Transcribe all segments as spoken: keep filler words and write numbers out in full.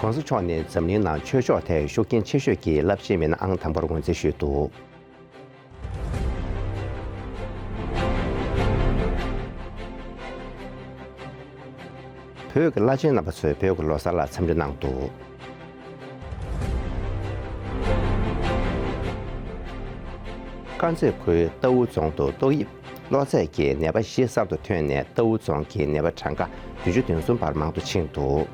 ༸གོང་ས་མཆོག་ནས་འཛམ་གླིང་ནང་ཆོས་ཕྱོགས་ཐད་ཤུགས་རྐྱེན་ཆེ་ཤོས་ཀྱི་རླབས་ཆེན་མི་སྣ་ཨང་དང་པོར་ངོས་འཛིན་ཞུས་འདུག་བོད་ཀྱི་བླ་ཆེན་རྣམ་པ་ཚོས་བོད་ཀྱི་ལོ་གསར་ལ་འཚམས་འདྲི་གནང་འདུག་དཀར་མཛེས་ཁུལ་རྟའུ་རྫོང་དུ་ཏོག་དབྱིབས་གློ་ཚད་ཀྱི་ནད་པ་བཞི་གསར་དུ་ཐོན་ནས་རྟའུ་རྫོང་གི་ནད་པ་གྲངས་ཀ་བདུན་ཅུ་དོན་གསུམ་བར་མང་དུ་ཕྱིན་འདུག་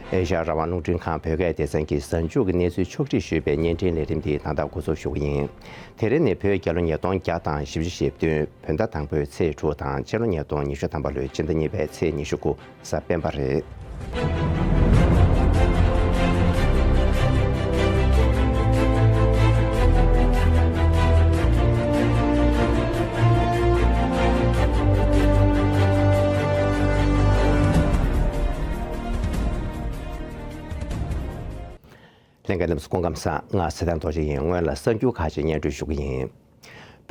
ཨེ་ཤ་ཡ་རང་དབང་རླུང་འཕྲིན་ཁང་བོད་སྐད་སྡེ་ཚན་གྱིས་གཟའ་མཇུག་གི་གནས་ཚུལ་ཕྱོགས་སྒྲིག་ཞུས་པའི་བརྙན་འཕྲིན་ལས་རིམ་འདི་ད་ལྟ་འགོ་འཛུགས་ཞུ་གི་ཡིན། དེ་རིང་ནི་བོད་རྒྱལ་ལོ་ཉིས་སྟོང་བརྒྱ་དང་བཞི་བཅུ་ཞེ་བདུན་བོད་ཟླ་དང་པོའི་ཚེས་དྲུག་དང་། སྤྱི་ལོ་ཉིས་སྟོང་ཉི་ཤུ་ཐམ་པ་ལོའི་ཕྱི་ཟླ་གཉིས་པའི་ཚེས་ཉི་ཤུ་དགུ་གཟའ་སྤེན་པ་རེད། ལྷན་རྒྱས་རྣམས་སུ་སྐུ་ཁམས་བཟང་། ང་ཚེ་བརྟན་རྡོ་རྗེ་ཡིན། སྔོན་ལ་གསར་འགྱུར་ཁག་ཅིག་སྙན་སྒྲོན་ཞུ་གི་ཡིན།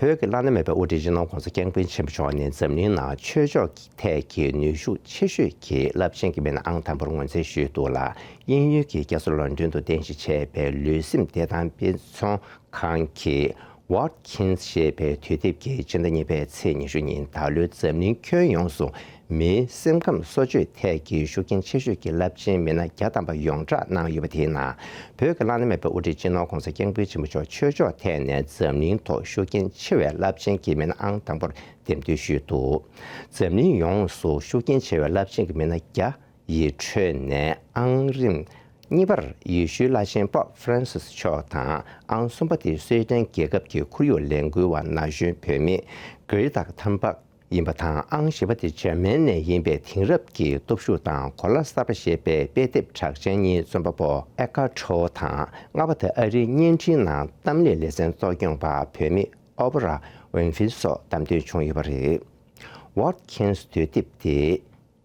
བོད་ཀྱི་བླ་ན་མེད་པའི་དབུ་ཁྲིད་སྤྱི་ནོར་༸གོང་ས་༸སྐྱབས་མགོན་ཆེན་པོ་མཆོག་ནས་འཛམ་གླིང་ནང་ཆོས་ཕྱོགས་ཐད་ཀྱི་ནུས་ཤུགས་ཆེ་ཤོས་ཀྱི་རླབས་ཆེན་གྱི་མི་སྣ་ཨང་དང་པོར་ངོས་འཛིན་ཞུས་འདུག་ལ། དབྱིན་ཡུལ་གྱི་རྒྱལ་ས་ལོན་ཌོན་དུ་རྟེན་གཞི་བྱས་པའི་ལུས་སེམས་བདེ་ཐང་དཔེ་ཚོང་ཁང་གི་Watkins ཞེས་པའི་དུས་དེབ་ཀྱིས་ཕྱི་ཟླ་གཉིས་པའི་ཚེས་ཉི་ཤུ་ཉིན་ད་ལོའི་འཛམ་གླིང་ཁྱོན་ཡོངས་སུ་མིའི་སེམས་ཁམས་གསོ་བཅོས་ཐད་ཀྱི་ཤུགས་རྐྱེན་ཆེ་ཤོས་ཀྱི་རླབས་ཆེན་མི་སྣ་བརྒྱ་ཐམ་པ་ཡོངས་བསྒྲགས་གནང་ཡོད་པ་དེའི་ནང་། བོད་ཀྱི་བླ་ན་མེད་པའི་དབུ་ཁྲིད་སྤྱི་ནོར་༸གོང་ས་༸སྐྱབས་མགོན་ཆེན་པོ་མཆོག་ཆོས་ཕྱོགས་ཐད་ནས་འཛམ་གླིང་ཐོག་ཤུགས་རྐྱེན་ཆེ་བའི་རླབས་ཆེན་གྱི་མི་སྣ་ཨང་དང་པོར་འདེམས་ཐོན་ཞུས་འདུག་འཛམ་གླིང་ཡོངས་སུ་ཤུགས་རྐྱེན་ཆེ་བའི་རླབས་ཆེན་གྱི་མི་སྣ་བརྒྱ་ཡི་ཁྲོད་ནས་ཨང་རིམ་གཉིས་པར་ཡེ་ཤུའི་བླ་ཆེན་པོབ་ཧྥ་རན་སིས་མཆོག་དང་། ཨང་གསུམ་པ་དེ་སུའེ་ཏན་རྒྱལ་ཁབ་ཀྱི་ཁོར་ཡུག་ལས་འགུལ་བ་ན་གཞོན་བུད་མེད་གྷི་རེ་ཏཱ་ཐུན་བྷག་ཡིན་པ་དང་། ཨང་བཞི་པ་དེ་འཇར་མན་ནས་ཡིན་པའི་དེང་རབས་ཀྱི་སྟོབས་ཤུགས་དང་གོ་ལ་གསར་པ་ཞེས་པའི་དཔེ་དེབ་གྲགས་ཅན་གཉིས་རྩོམ་པ་པོ་ཨེ་ཀར་ཁྲོ་དང་། ལྔ་པ་དེ་ཨ་རིའི་བརྙན་འཕྲིན་ནང་གཏམ་གླེང་ལེ་ཚན་གཙོ་སྐྱོང་པ་བུད་མེད་ཨོ་པ་ར་ཝིན་ཧྥི་སོགས་བདམས་ཐོན་བྱུང་ཡོད་པ་རེད། Watkins དུས་དེབ་དེ་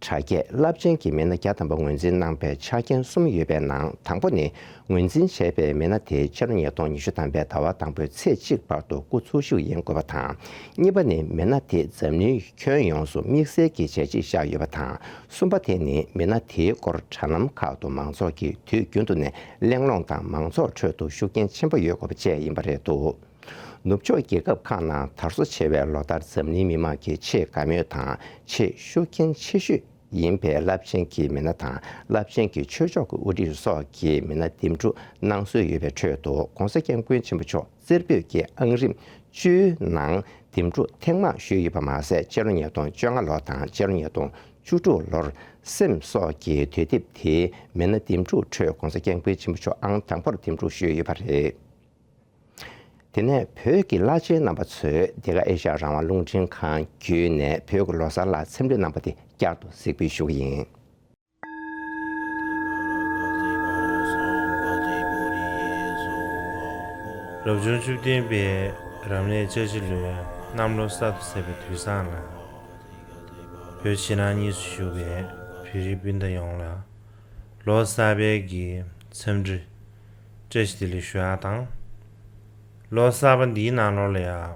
དྲ་རྒྱའི་རླབས་ཆེན་གྱི་མི་སྣ་བརྒྱ་ཐམ་པ་ངོས་འཛིན་གནང་པའི་ཆ་རྐྱེན་གསུམ་ཡོད་པའི་ནང་། དང་པོ་ནི། ངོས་འཛིན་བྱས་པའི་མི་སྣ་དེ་ཕྱི་ལོ་ཉིས་སྟོང་ཉི་ཤུ་ཐམ་པའི་ཟླ་བ་དང་པོའི་ཚེས་གཅིག་བར་དུ་སྐུ་འཚོ་བཞུགས་ཡིན་དགོས་པ་དང་། གཉིས་པ་ནི། མི་སྣ་དེ་འཛམ་གླིང་ཁྱོན་ཡོངས་སུ་དམིགས་བསལ་གྱི་བྱས་རྗེས་བཞག་ཡོད་པ་དང་། གསུམ་པ་དེ་ནི། མི་སྣ་དེའི་སྐོར་དྲ་ལམ་ཁག་ཏུ་མང་ཚོགས་ཀྱིས་དུས་རྒྱུན་དུ་ནས་གླེང་སློང་དང་། མང་ཚོགས་ཁྲོད་དུ་ཤུགས་རྐྱེན་ཆེན་པོ་ཡོད་དགོས་པ་བཅས་ཡིན་པ་རེད་འདུག་ནུབ་ཕྱོགས་རྒྱལ་ཁབ་ཁག་ནང་དར་སོ་ཆེ་བའི་ལོ་ལྟར་འཛམ་གླིང་མི་མང་གིས་ཆེས་དགའ་མོས་དང་ཆེས་ཤུགས་རྐྱེན་ཆེ་ཤོས་ཡིན་པའི་རླབས་ཆེན་གྱི་མི་སྣ་དང་། རླབས་ཆེན་གྱི་ཆོས་ཕྱོགས་ཀྱི་དབུ་ཁྲིད་སོགས་ཀྱི་མི་སྣ་འདེམས་སྒྲུག་གནང་སྲོལ་ཡོད་པའི་ཁྲོད་དུ། ༸གོང་ས་༸སྐྱབས་མགོན་ཆེན་པོ་མཆོག་རྩེར་འབོད་ཀྱི་ཨང་རིམ་བཅུའི་ནང་འདེམས་སྒྲུག་ཐེངས་མང་ཞུས་ཡོད་པ་མ་ཟད། སྤྱི་ལོ་ཉིས་སྟོང་བཅོ་ལྔ་ལོ་དང་སྤྱི་ལོ་ཉིས་སྟོང་བཅུ་དྲུག་ལོར་སེམས་སོགས་ཀྱི་དུས་དེབ་དེའི་མི་སྣ་འདེམས་སྒྲུག་ཁྲོད་༸གོང་ས་༸སྐྱབས་མགོན་ཆེན་པོ་མཆོག་ཨང་དང་པོར་འདེམས་སྒྲུག་ཞུས་ཡོད་པ་རེད། དེ་ནས་བོད་ཀྱི་བླ་ཆེན་རྣམ་པ་ཚོས་འདི་ག་ཨེ་ཤ་ཡ་རང་དབང་རླུང་འཕྲིན་ཁང་བརྒྱུད་ནས་བོད་ཀྱི་ལོ་གསར་ལ་འཚམས་འདྲི་གནང་པ་དེ་བསྐྱར་དུ་གཟིགས་འབུལ་ཞུ་གི་ཡིན། རབ་བྱུང་བཅུ་བདུན་པའི་རབ་གནས་ལྕགས་བྱི་ལོའི་གནམ་ལོ་གསར་དུ་ཚེས་པའི་དུས་བཟང་ལ། བོད་ཕྱི་ནང་གཉིས་སུ་བཞུགས་པའི་བོད་རིགས་སྤུན་ཟླ་ཡོངས་ལ། ལོ་གསར་པའི་གི་འཚམས་འདྲི་བཀྲ་ཤིས་བདེ་ལེགས་ཞུ་ཡག་དང་། ལོ་གསར་པ་འདིའི་ནང་ལོགས་ལ་ཡང་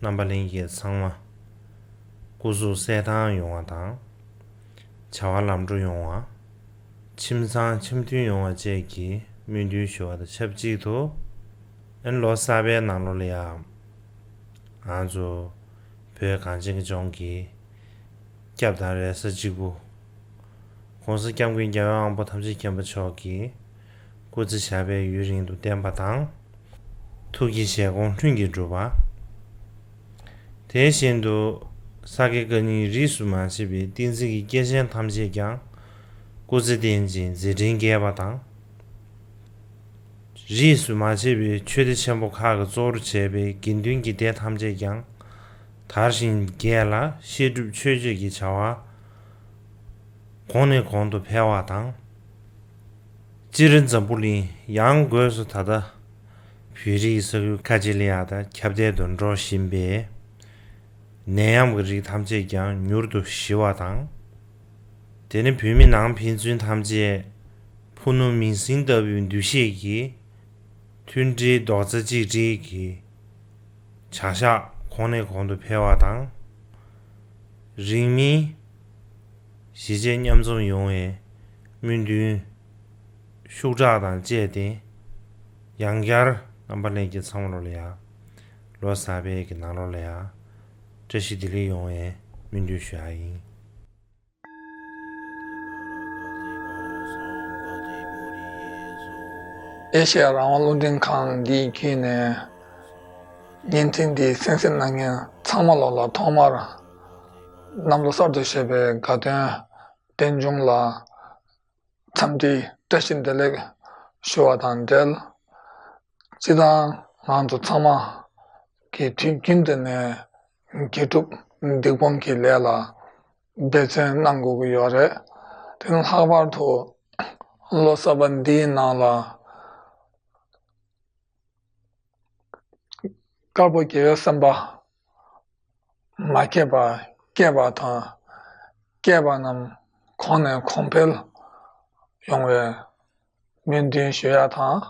རྣམ་པ་ལྷན་རྒྱས་ཚང་མ་སྐུ་གཟུགས་གསལ་ཐང་ཡོང་བ་དང་། བྱ་བ་ལམ་འགྲོ་ཡོང་བ། ཁྱིམ་ཚང་འཆམ་མཐུན་ཡོང་བ་བཅས་ཀྱི་སྨོན་འདུན་ཞུ་བ་དང་ཆབས་ཅིག་ཏུ། ཨ་ནི་ལོ་གསར་པའི་ནང་ལོགས་ལ་ཡང་ང་ཚོ་བོད་གངས་ཅན་གྱི་ལྗོངས་ཀྱི་སྐྱབས་དང་རེ་ས་གཅིག་པུ། ༸གོང་ས་༸སྐྱབས་མགོན་རྒྱལ་བའི་དབང་པོ་ཐམས་ཅད་མཁྱེན་པ་མཆོག་གིས་སྐུ་ཚེ་ཞབས་པད་ཡུན་རིང་དུ་བརྟན་པ་དང་། ཐུགས་ཀྱི་བཞེད་དགོངས་ལྷུན་གྱིས་གྲུབ་པ། དེ་བཞིན་དུ་ས་དགེ་བཀའ་རྙིང་རིས་སུ་མ་ཆད་པའི་བསྟན་འཛིན་གྱི་སྐྱེས་ཆེན་ཐམས་ཅད་ཀྱང་སྐུ་ཚེ་བརྟན་ཅིང་མཛད་འཕྲིན་རྒྱས་པ་དང་། རིས་སུ་མ་ཆད་པའི་ཆོས་སྡེ་ཆེན་པོ་ཁག་གི་གཙོ་བོར་བྱས་པའི་དགེ་འདུན་གྱི་སྡེ་ཐམས་ཅད་ཀྱང་དར་ཞིང་རྒྱས་ལ། བཤད་སྒྲུབ་མཆོད་བརྗོད་ཀྱི་བྱ་བ་གོང་ནས་གོང་དུ་འཕེལ་བ་དང་། སྤྱིར་འཛམ་བུ་གླིང་ཡང་སྒོས་སུ་ད་ལྟ་བོད་རིགས་ས་ཁུལ་ཁ་ཆེ་ལ་ཡ་དང་ཁྱབ་གདལ་དུ་འགྲོ་བཞིན་པའི་ནད་ཡམས་ཀྱི་རིགས་ཐམས་ཅད་ཀྱང་མྱུར་དུ་ཞི་བ་དང་། དེ་ནི་བོད་མི་ནང་ཕན་ཚུན་ཐམས་ཅད་ཕུ་ནུ་མིང་སྲིང་ལྟ་བུའི་འདུ་ཤེས་ཀྱིས་མཐུན་སྒྲིལ་རྡོག་རྩ་གཅིག་སྒྲིལ་གྱི་བྱ་གཞག་གོང་ནས་གོང་དུ་འཕེལ་བ་དང་། རིང་མིན་ གཞིས་བྱེས་མཉམ་འཛོམས་ཡོང་བའི་སྨོན་འདུན་ཤུགས་དྲག་དང་བཅས་ཏེ། ཡང་བསྐྱར་རྣམ་པ་ལྷན་རྒྱས་ཚང་མ་ལོ་ལ་ཡ། ལོ་གསར་པའི་གི་ནང་ལོ་ལ་ཡ། བཀྲ་ཤིས་བདེ་ལེགས་ཡོང་བའི་སྨོན་འདུན་ཞུ་ཡ་ཡིན། ཨེ་ཤེ་ཡ་རང་དབང་རླུང་འཕྲིན་ཁང་འདིའི་བརྒྱུད་ནས། བརྙན་འཕྲིན་འདི་གསན་གཟིགས་གནང་མཁན་ཚང་མ་ལོ་ལ་ཐོག་མར། གནམ་ལོ་གསར་དུ་བཞད་པའི་དགའ་སྟོན་རྟེན་འབྱུང་ལ། འཚམས་འདྲི་བཀྲ་ཤིས་བདེ་ལེགས་ཞུ་བ་དང་འབྲེལ། སྤྱིར་བཏང་ང་ཚོ་ཚང་མ་གི་དུས་རྒྱུན་དུ་ནས་དགེ་སྒྲུབ་སྡིག་སྤོང་གི་ལས་ལ་འབད་བརྩོན་གནང་དགོས་ཀྱི་ཡོད་རེད། དེ་ནི་ལྷག་པར་དུ་ལོ་གསར་པ་འདིའི་ནང་ལ་དཀར་པོ་དགེ་བའི་སེམས་པ་མ་སྐྱེས་པ་སྐྱེས་པ་དང་། སྐྱེས་པ་རྣམས་གོང་ནས་གོང་འཕེལ་ཡོང་བའི་སྨོན་འདུན་ཞུ་ཡ་དང་།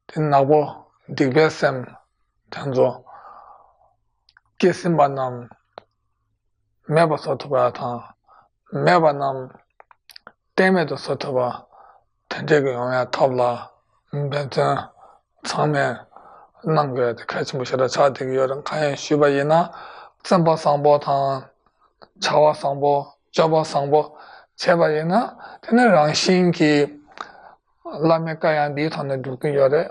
དེ་ནག་པོ་སྡིག་པའི་སེམས་དེ་ཚོ་སྐྱེས་ཟིན་པ་རྣམས་མེད་པ་བཟོ་ཐུབ་པ་དང་། མེད་པ་རྣམས་གཏན་མེད་དུ་བཟོ་ཐུབ་པ་དེ་འདྲས་ཀྱི་ཡོང་ཡ་ཐབས་ལ་འབད་བརྩོན་ཚང་མས་གནང་དགོས་ཡ་དེ་གལ་ཆེན་པོ་ཞེ་དྲག་ཆགས་བསྡད་ཀྱི་ཡོད་རེད། གང་ཡིན་ཞུས་པ་ཡིན་ན། བཙུན་པ་བཟང་པོ་དང་། བྱ་བ་བཟང་པོ། སྤྱོད་པ་བཟང་པོ་བྱས་པ་ཡིན་ན། དེ་ནི་རང་བཞིན་གྱིས་བླ་མའི་བཀའ་ཡང་འདིའི་ཐོག་ནས་སྒྲུབ་ཀྱི་ཡོད་རེད།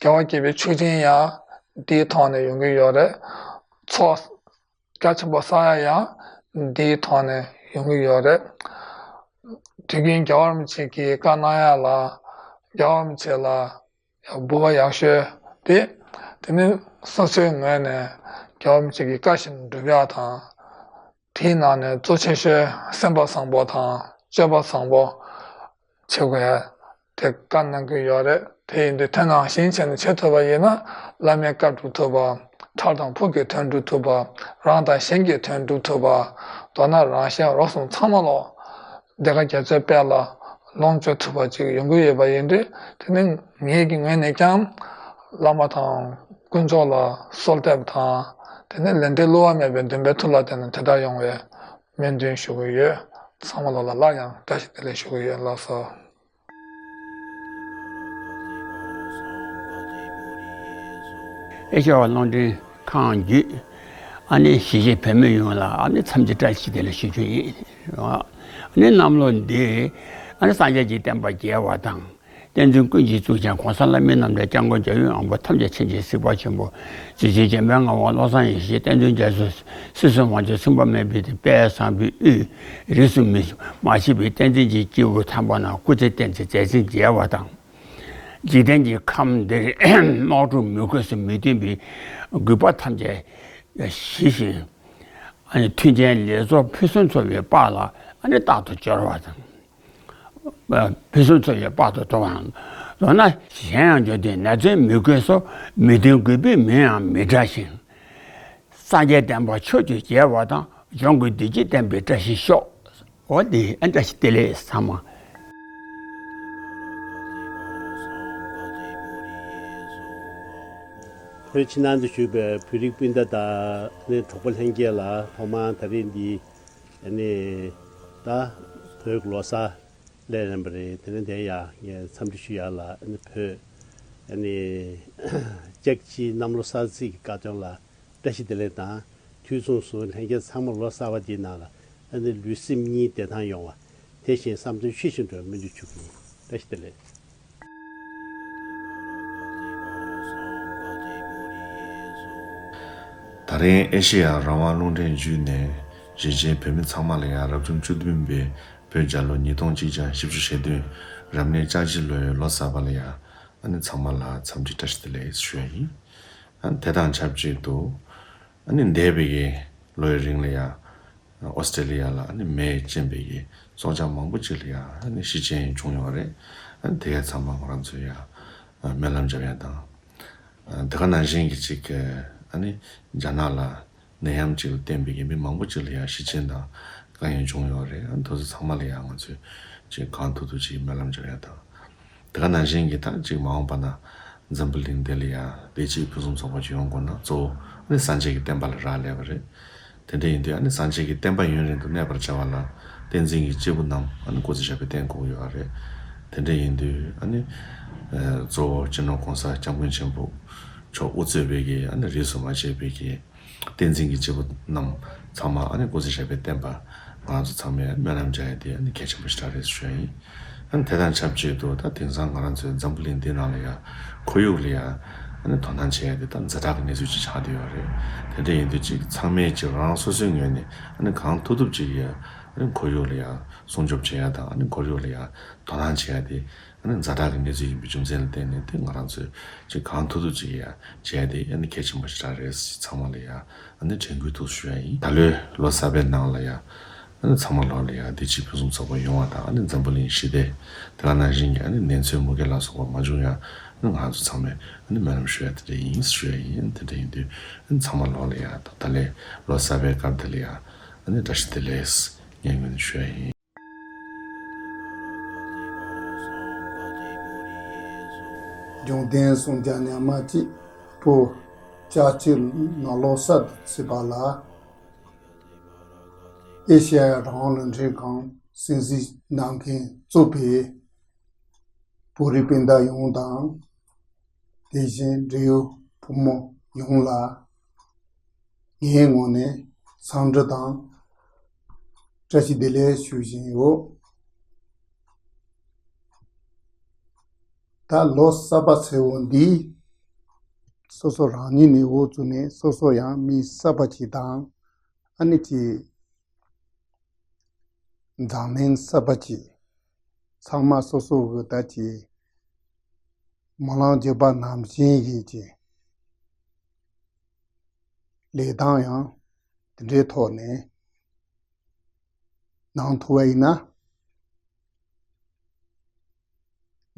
རྒྱལ་བ་དགྱེས་པའི་ཆོས་ཆེན་ཡང་འདིའི་ཐོག་ནས་ཡོང་གི་ཡོད་རེད། ཚོགས་རྒྱ་ཆེན་པོ་བསགས་ཡ་ཡང་འདིའི་ཐོག་ནས་ཡོང་གི་ཡོད་རེད། དུས་རྒྱུན་རྒྱལ་བ་རིན་པོ་ཆེ་གིས་བཀའ་གནང་ཡ་ལ། རྒྱལ་བ་རིན་པོ་ཆེ་ལ་འབུལ་བ་ཡག་ཤོས་དེ། དེ་ནི་སོ་སོའི་ངོས་ནས་རྒྱལ་བ་རིན་པོ་ཆེ་གི་བཀའ་བཞིན་སྒྲུབ་ཡ་དང་། དེའི་ནང་ནས་གཙོ་ཆེ་ཤོས་སེམས་པ་བཟང་པོ་དང་སྤྱོད་པ་བཟང་པོ་བྱེད་དགོས་ཡ་དེ་བཀའ་གནང་གི་ཡོད་རེད། དེ་ཡིན་དུས་དེ་ནང་བཞིན་བྱས་ནས་བྱེད་ཐུབ་པ་ཡིན་ན། བླ་མའི་བཀའ་སྒྲུབ་ཐུབ་པ། མཐར་དང་ཕུགས་ཀྱི་དོན་སྒྲུབ་ཐུབ་པ། རང་དང་གཞན་གྱི་དོན་སྒྲུབ་ཐུབ་པ། མདོར་ན་རང་གཞན་རོགས་གསུམ་ཚང་མ་ལོ། བདེ་དགའ་རྒྱ་མཚོའི་དཔལ་ལ་ལོངས་སྤྱོད་ཐུབ་པ་ཅིག་ཡོང་གི་ཡོད་པ་ཡིན་དུས། དེ་ནི་ངེད་ཀྱི་ངོས་ནས་ཀྱང་བླ་མ་དང་དཀོན་མཆོག་ལ་གསོལ་འདེབས་དང་། དེ་ནི་ལས་འབྲས་བསླུ་བ་མེད་པའི་འདུན་པའི་མཐུ་ལ་བརྟེན་ནས་དེ་ལྟར་ཡོང་བའི་སྨོན་འདུན་ཞུ་གི་ཡོད། ཚང་མ་ལོ་ལ་སླར་ཡང་བཀྲ་ཤིས་བདེ་ལེགས་ཞུ་གི་ཡོད། ལགས་སོ། ཨེ་ཤེ་ཡ་རླུང་འཕྲིན་ཁང་བརྒྱུད། ཨ་ནི་གཞིས་བྱེས་བོད་མི་ཡོངས་ལ་ཨ་ནི་འཚམས་འདྲི་བཀྲ་ཤིས་བདེ་ལེགས་ཞུ་རྒྱུ་ཡིན། ཨ་ནི་གནམ་ལོ་འདི་ཨ་ནི་སངས་རྒྱས་ཀྱི་བསྟན་པ་རྒྱས་པ་དང་། བསྟན་འཛིན་ཀུན་གྱི་གཙུག་རྒྱན་གོང་ས་ལྷ་མིའི་རྣམ་ཐར་སྐྱབས་མགོན་རྒྱལ་བའི་དབང་པོ་ཐམས་ཅད་མཁྱེན་ཅིང་གཟིགས་པ་ཆེན་པོ། རྗེ་བཙུན་འཇམ་དཔལ་ངག་དབང་བློ་བཟང་ཡེ་ཤེས། བསྟན་འཛིན་རྒྱ་མཚོ། སྲིད་གསུམ་དབང་ཕྱུག་སེམས་དཔའ་མེད་པའི་དཔལ། བཟང་པོའི་དབུས། རིས་སུ་མི་མ་མཆིས་པའི་བསྟན་འཛིན་གྱི་སྐྱེས་བུ་དམ་པ་རྣམས་སྐུ་ཚེ་བརྟན་ཅིང་མཛད་འཕྲིན་རྒྱས་པ་དང་། འཇིག་རྟེན་གྱི་ཁམས་འདིར་དམག་འཁྲུག་མུ་གེ་སུ་མི་ཐོན་པའི་རྒུད་པ་ཐམས་ཅད་ཞི་ཞིང་། མཐུན་རྐྱེན་ལེགས་ཚོགས་ཕུན་སུམ་ཚོགས་པའི་དཔལ་ལ་རྟག་ཏུ་སྦྱོར་བ་དང་། ཕུན་སུམ་ཚོགས་པའི་དཔལ་དུ་འགྲོ་བའམ། མདོར་ན་གཞན་ཡང་འབྱོར་ལྡན་ནད་མཚོན་མུ་གེ་སོགས། མི་མཐུན་རྒུད་པའི་མུན་ཡང་མི་འདྲ་ཞིང་། སངས་རྒྱས་བསྟན་པ་ཕྱོགས་བཅུར་རྒྱས་པ་དང་། འབྱུང་པོའི་བདེ་སྐྱིད་བརྟན་པའི་བཀྲ་ཤིས་ཤོག། འོ་འདི་ཨ་བཀྲ་ཤིས་བདེ་ལེགས་ཚང་མ། བོད་ཕྱི་ནང་དུ་བཞུགས་པའི་བོད་རིགས་སྤུན་ཟླ་དང་ནི་གྲོགས་པོ་ལྷན་རྒྱས་ལ་ཐོག་མར་ད་རེས་འདི་ཨ་ནི་ད་བོད་ལོ་གསར་སླེབས་རན་པ་རེད། དེ་ནས་དེ་ཡང་ངས་འཚམས་འདྲི་ཞུ་ཡག་ལ་ཨ་ནི་བོད་ཨ་ནི་ལྕགས་བྱི་གནམ་ལོ་གསར་ཚེས་ཀྱི་དགའ་སྟོན་ལ་བཀྲ་ཤིས་བདེ་ལེགས་དང་། དུས་མཚུངས་སུ་ལྷན་རྒྱས་ཚང་མ་ལོ་གསར་པ་འདིའི་ནང་ལ་ཨ་ནི་ལུས་སེམས་གཉིས་བདེ་ཐང་ཡོང་བ། དེ་བཞིན་བསམ་དོན་ཆོས་བཞིན་འགྲུབ་པའི་སྨོན་འདུན་ཞུ་གི་ཡིན། བཀྲ་ཤིས་བདེ་ལེགས། ད་རིང་ཨེ་ཤེ་ཡ་རང་དབང་རླུང་འཕྲིན་བརྒྱུད་ནས་གཞིས་བྱེས་བོད་མི་ཚང་མ་ལ་ཡང་རབ་བྱུང་བཅུ་བདུན་པའི་བོད་རྒྱལ་ལོ་ཉིས་སྟོང་གཅིག་བརྒྱ་བཞི་བཅུ་ཞེ་བདུན་རབ་གནས་ལྕགས་བྱི་ལོའི་ལོ་གསར་པ་ལ་ཡང་ཨ་ནི་ཚང་མ་ལ་འཚམས་འདྲི་བཀྲ་ཤིས་བདེ་ལེགས་ཞུ་ཡ་ཡིན། ཨ་ནི་དེ་དང་ཆབས་ཅིག་ཏུ་ཨ་ནི་འདས་པའི་གི་ལོའི་རིང་ལ་ཡང་ཨོ་སི་ཀྲེ་ལི་ཡ་ལ་ཨ་ནི་མེ་ཡིས་རྐྱེན་པས་ཀྱི་སྲོག་ཆགས་མང་པོ་ཅིག་ལ་ཡང་ཨ་ནི་ཤི་རྐྱེན་བྱུང་ཡོད་རེད། ཨ་ནི་དེ་གའི་ཚང་མ་ང་རང་ཚོས་ཡང་སྨོན་ལམ་རྒྱབ་ཡ་དང་། དེ་ག་ནང་བཞིན་གྱི་ཅིག་ཨ་ནི་རྒྱ་ནག་ལ་ནད་ཡམས་ཅིག་ལ་བརྟེན་པའི་མི་མང་པོ་ཅིག་ལ་ཡང་ཤི་རྐྱེན་དང་དཀའ་ངལ་བྱུང་ཡོད་རེད། ཨ་ནི་དེ་ཚོ་ཚང་མ་ལ་ཡང་ང་ཚོས་ཅིག་གང་ཐུབ་ཐུབ་ཅིག་སྨོན་ལམ་རྒྱབ་ཡ་དང་། དེ་ག་ནང་བཞིན་གྱི་ད་ཅིག་མ་འོངས་པ་ན་འཛམ་བུ་གླིང་འདི་ལ་ཡང་བདེ་སྐྱིད་ཕུན་སུམ་ཚོགས་པ་ཅིག་ཡོང་དགོས་ན་གཙོ་བོ་ཨ་ནི་སངས་རྒྱས་ཀྱི་བསྟན་པ་ལ་རག་ལས་པ་རེད། དེ་འདྲ་ཡིན་དུས་ཨ་ནི་སངས་རྒྱས་ཀྱི་བསྟན་པ་ཡུན་རིང་དུ་གནས་པར་བྱ་བ་ལ་ བསྟན་འཛིན་གྱི་སྐྱེས་བུ་རྣམས་ཨ་ནི་སྐུ་ཚེ་ཞབས་པད་བརྟན་དགོས་ཀྱི་ཡོད་རེད། དེ་འདྲ་ཡིན་དུས་ཨ་ནི་གཙོ་བོ་སྤྱི་ནོར་༸གོང་ས་༸སྐྱབས་མགོན་ཆེན་པོ་མཆོག་དབུ་གཙོས་པའི་གི་ཨ་ནི་རིས་སུ་མ་ཆད་པའི་གི་བསྟན་འཛིན་གྱི་སྐྱེས་བུ་རྣམས་ཚང་མ་ཨ་ནི་སྐུ་ཚེ་ཞབས་པད་བརྟན་པ། ང་ཚོ་ཚང་མས་སྨོན་ལམ་རྒྱག་ཡ་དེ་ཨ་ནི་གལ་ཆེན་པོ་ཞེ་དྲག་རེད་ཞུ་ཡ་ཡིན། ཨ་ནི་དེ་དང་ཆབས་ཅིག་ཏུ་ད་དེང་སང་ང་རང་ཚོའི་འཛམ་བུ་གླིང་འདི་ནང་ལ་ཡ་ཁོར་ཡུག་ལ་ཡ་ཨ་ནི་དོ་སྣང་བྱེད་ཡ་དེ་ད་ཛ་དྲག་གི་གནས་ཚུལ་ཅིག་ཆགས་བསྡད་ཡོད་རེད། དེ་འདྲ་ཡིན་དུས་ཅིག་ཚང་མས་ཅིག་རང་སོ་སོའི་ངོས་ནས་ཨ་ནི་གང་ཐུབ་ཐུབ་ཅིག་ཡ་ཨ་ནི་ཁོར་ཡུག་ལ་ཡ་སྲུང་སྐྱོབ་བྱེད་ཡ་དང་ཨ་ནི་ཁོར་ཡུག་ལ་ཡ་དོ་སྣང་བྱེད་ཡ་དེ་ཨ་ནི་ཛ་དྲག་གི་གནས་ཚུལ་ཡིན་པའི་རྒྱུ་མཚན་ལ་བརྟེན་ནས་དེ་ང་རང་ཚོས་ཅིག་གང་ཐུབ་ཐུབ་ཅིག་ཡ་བྱས་ཏེ་ཨ་ནི་གལ་ཆེན་པོ་ཞེ་དྲག་རེད། ཚང་མ་ལ་ཡ་ཨ་ནི་དྲན་སྐུལ་ཐུགས་ཞུ་ཡ་ཡིན། ད་ལོའི་ལོ་གསར་པའི་ནང་ལ་ཡ་ཨ་ནི་ཚང་མ་ལོ་ལ་ཡ་བདེ་སྐྱིད་ཕུན་སུམ་ཚོགས་པ་ཡོང་བ་དང་ཨ་ནི་འཛམ་བུ་གླིང་ཞི་བདེ་དེ་ག་ནང་བཞིན་གྱི་ཨ་ནི་ནད་མཚོན་མུ་གེ་ལ་སོགས་པ་མ་བྱུང་ཡ་ཨ་ནི་ང་ཚོ་ཚང་མས་ཨ་ནི་སྨོན་ལམ་ཞུ་ཡ་དེ་འདྲ་ཡིན་ཞུ་ཡ་ཡིན། དེ་འདྲ་ཡིན་དུས་ཨ་ནི་ཚང་མ་ལོ་ལ་ཡ་ད་ད་ལོའི་ལོ་གསར་པའི་སྐབས་དེ་ལ་ཡ་ཨ་ནི་བཀྲ་ཤིས་བདེ་ལེགས་ངས་ངོས་ནས་ཞུ་ཡ་ཡིན། འབྱུང་ལྡན་སུམ་བརྒྱ་ཉི་མ་གཅིག་པོ་ལྕགས་ཀྱུ་ནང་ལོགས་གསར་དུ་ཚུད་པ་ལ། ཨེ་ཤ་ཡ་རང་དབང་རླུང་འཕྲིན་ཁང་གསན་གཟིགས་གནང་མཁན་གཙོས་པའི་བོད་རིགས་སྤུན་ཟླ་ཡོངས་དང་། དེ་བཞིན་འབྲེལ་ཡོད་ཕོ་མོ་ཡོངས་ལ་ངའི་ངོས་ནས་འཚམས་འདྲི་དང་བཀྲ་ཤིས་བདེ་ལེགས་ཞུ་བཞིན་ཡོད། ད་ལོ་གསར་པ་ཚེས་པོ་འདི་སོ་སོ་རང་ཉིད་ནས་འོ་བཙུགས་ནས་སོ་སོ་ཡང་མི་གསར་པ་ཅིག་དང་ཨ་ནི་ཅིག་འཛམ་གླིང་གསར་པ་ཅིག་ཚང་མ་སོ་སོ་གི་ད་ཅིག་སྨོན་ལམ་བརྒྱུད་པ་ནང་བཞིན་གྱི་ཅིག་ལས་སྟངས་ཡང་དེ་འདྲའི་ཐོག་ནས་གནང་ཐུབ་པ་ཡིན་ན།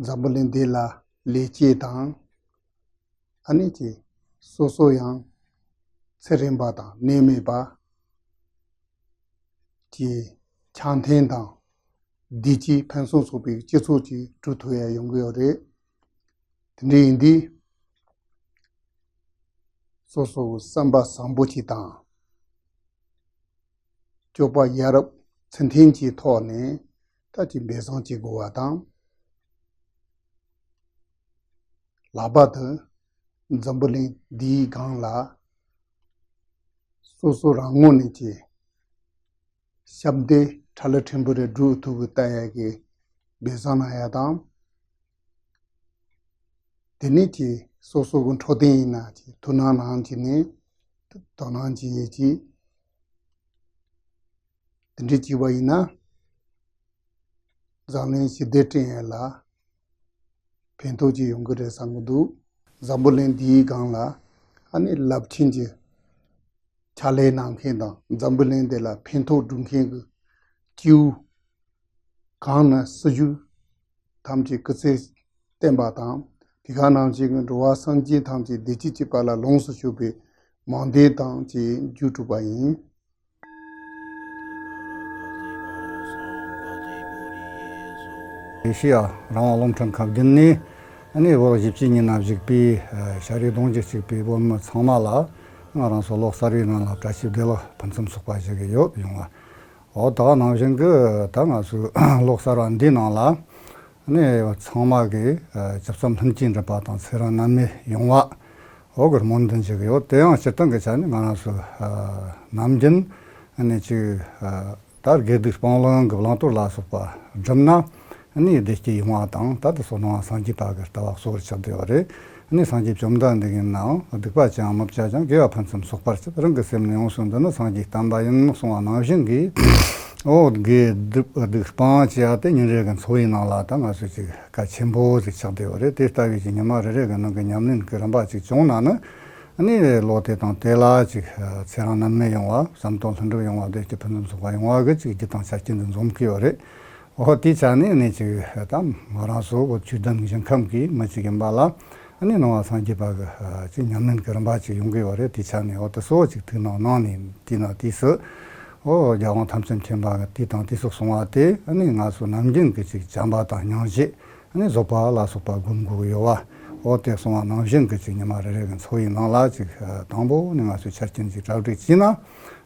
འཛམ་བུ་གླིང་འདི་ལ་ལེགས་སྐྱེས་དང་ཨ་ནི་ཅིག་སོ་སོ་ཡང་ཚེ་རིང་བ་དང་ནད་མེད་པ་ཀྱི་འཆམ་མཐུན་དང་བདེ་སྐྱིད་ཕུན་སུམ་ཚོགས་པའི་སྤྱི་ཚོགས་ཅིག་གྲུབ་ཐུབ་ཡ་ཡོང་གི་ཡོད་རེད། དེ་འདྲ་ཡིན་དུས་སོ་སོ་བསམ་པ་བཟང་པོ་ཅིག་དང་། སྤྱོད་པ་ཡ་རབས་ཚུལ་མཐུན་གྱི་ཐོག་ནས་ད་ཅིག་འབད་བརྩོན་བྱེད་དགོས་པ་དང་། ལྷག་པར་དུ་འཛམ་བུ་གླིང་འདིའི་སྒང་ལ་སོ་སོ་རང་ངོས་ནས་ཀྱི་ཞབས་འདེགས་ཁྲ་ལ་ཕྲན་བུ་རེ་སྒྲུབ་ཐུབ་པའི་ལྟ་ཡག་གི་འབད་བརྩོན་གནང་ཡ་དང་། དེ་ནས་ཀྱི་སོ་སོ་གི་འཕྲོད་བསྟེན་ཡིན་ན་ཀྱི་ཐུགས་སྣང་གནང་བྱས་ནས་དོ་སྣང་བྱེད་ཡས་ཀྱི་དེ་འདྲའི་བྱས་པ་ཡིན་ན་འཛམ་གླིང་ཞི་བདེ་བསྐྲུན་ཡས་ལ་ཕན་ཐོགས་ཅིག་ཡོང་གི་རེད་བསམ་གི་འདུག་འཛམ་བུ་གླིང་འདིའི་སྒང་ལ་ཨ་ནི་རླབས་ཆེན་གྱི་ཕྱག་ལས་གནང་མཁན་དང་འཛམ་བུ་གླིང་འདི་ལ་ཕན་ཐོགས་སྒྲུབ་མཁན་གྱི་སྐྱེས་བུ་གང་ན་སྲིད་ཞུ་ཐམས་ཅད་སྐུ་ཚེ་བརྟན་པ་དང་། དེ་ག་ནང་བཞིན་གྱི་འགྲོ་བ་སེམས་ཅན་ཐམས་ཅད་བདེ་སྐྱིད་ཅིག་པ་ལ་ལོངས་སུ་སྤྱོད་པའི་མང་འདོད་དང་བཅས་མཇུག་གྲུབ་པ་ཡིན། ཨེ་ཤེ་ཡ་རང་དབང་རླུང་འཕྲིན་ཁང་བརྒྱུད་ནས་ཨ་ནི་ལོ་བཞི་བཅུ་ཉིན་ན་བཞུགས་པའི་ཨ་ཤ་རི་གདོང་གི་གཅིག་པའི་བོད་མི་ཚང་མ་ལ་ང་རང་ཚོ་ལོ་གསར་བའི་ནང་ལ་བཀྲ་ཤིས་བདེ་ལེགས་ཕུན་སུམ་ཚོགས་པ་ཞིག་ཡོད་ཡོང་བ། འོ་ད་ག་ནང་བཞིན་གྱི་ད་ང་ཚོའི་ལོ་གསར་བ་འདིའི་ནང་ལ་ནི་ཚང་མ་གི་ཨ་ཇི་ཙམ་ལྷུན་གྱིས་འགྲུབ་པ་དང་ཚེ་རིང་ནད་མེད་ཡོང་བ་འོ་གི་སྨོན་འདུན་ཞུ་གི་ཡོད། དེ་ཡང་སྤྱིར་བཏང་གི་ཆ་ནས་ང་རང་ཚོ་ཨ་ནམ་རྒྱུན་ནི་ཅིག་ཨ་ད་དགེ་སྡིག་སྤང་བླང་གི་བླང་དོར་ལ་སོགས་པ་བསྒྲུབས་ན་ནི་བདེ་སྐྱིད་ཡོང་བ་དང་། ད་དེ་སོགས་སྣང་བ་སངས་རྒྱས་པ་གི་ལྟ་བ་གཙོ་བོར་ཆགས་བསྡད་པ་རེད། ནི་སངས་རྒྱས་བཅོམ་ལྡན་འདས་ཀྱིས་ནའང་སྡིག་པ་ཅི་ཡང་མི་བྱ་ཞིང་། དགེ་བ་ཕུན་སུམ་ཚོགས་པར་བྱེད། རང་གི་སེམས་ནི་ཡོངས་སུ་འདུལ་ནི་སངས་རྒྱས་བསྟན་པ་ཡིན། གསུངས་པ་ནང་བཞིན་གྱི་འོ་དགེ་སྡིག་སྡིག་སྤང་བྱེད་ཡ་དེ་ཉིན་རེ་གི་འཚོ་བའི་ནང་ལ་ད་ང་ཚོས་ཅིག་གལ་ཆེན་པོ་ཞིག་ཆགས་བསྡད་པ་རེད། དེ་ལྟ་བུའི་ཅིག་ཉི་མ་རེ་རེ་གི་ནང་གི་ཉམས་ལེན་གྱི་རིམ་པ་ཅིག་བྱུང་ན་ནི་ནི་ལོ་དེ་དང་དེ་ལ་ཅིག་ཚེ་རིང་ནད་མེད་ཡོང་བ། བསམ་དོན་ལྷུན་གྲུབ་ཡོང་བ། བདེ་སྐྱིད་ཕུན་སུམ་ཚོགས་པ་ཡོང་བ་གི་ཅིག་རྒྱུ་དང་ཆ་རྐྱེན་དེ་འཛོམས་ཀྱི་ཡོད་རེད། འོ་དེའི་ཆ་ནས་ནི་ཅིག་ད་ང་རང་ཚོ་འོ་ཆོས་ལྡན་ཞིང་ཁམས་ཀྱི་མི་ཅིག་ཡིན་པ་ལ་ནི་ནང་བ་སངས་རྒྱས་པ་གི་ཅིག་ཉམས་ལེན་གྱི་རིམ་པ་ཅིག་ཡོང་གི་ཡོད་རེད། དེའི་ཆ་ནས་འོ་དེ་སོགས་ཅིག་ཐུགས་སྣང་གནང་ནས་དེ་ན་དུས་སུ་འོ་རྒྱལ་དབང་ཐམས་ཅད་མཁྱེན་པ་གི་དེ་དང་དེ་སོགས་གསུང་བ་དེ་ནི་ང་ཚོ་ནམ་རྒྱུན་གྱི་ཅིག་བྱམས་པ་དང་སྙིང་རྗེ་ནི་བཟོད་པ་ལ་སོགས་པ་སྒོམ་དགོས་ཀྱི་ཡོད་པ། འོ་དེ་གསུང་བ་ནང་བཞིན་གྱི་ཅིག་ཉི་མ་རེ་རེ་གི་འཚོ་བའི་ནང་ལ་ཅིག་དང་པོ་ནི་ང་ཚོས་ཆ་རྐྱེན་ཅིག་གྲ་སྒྲིག་བྱས་ན།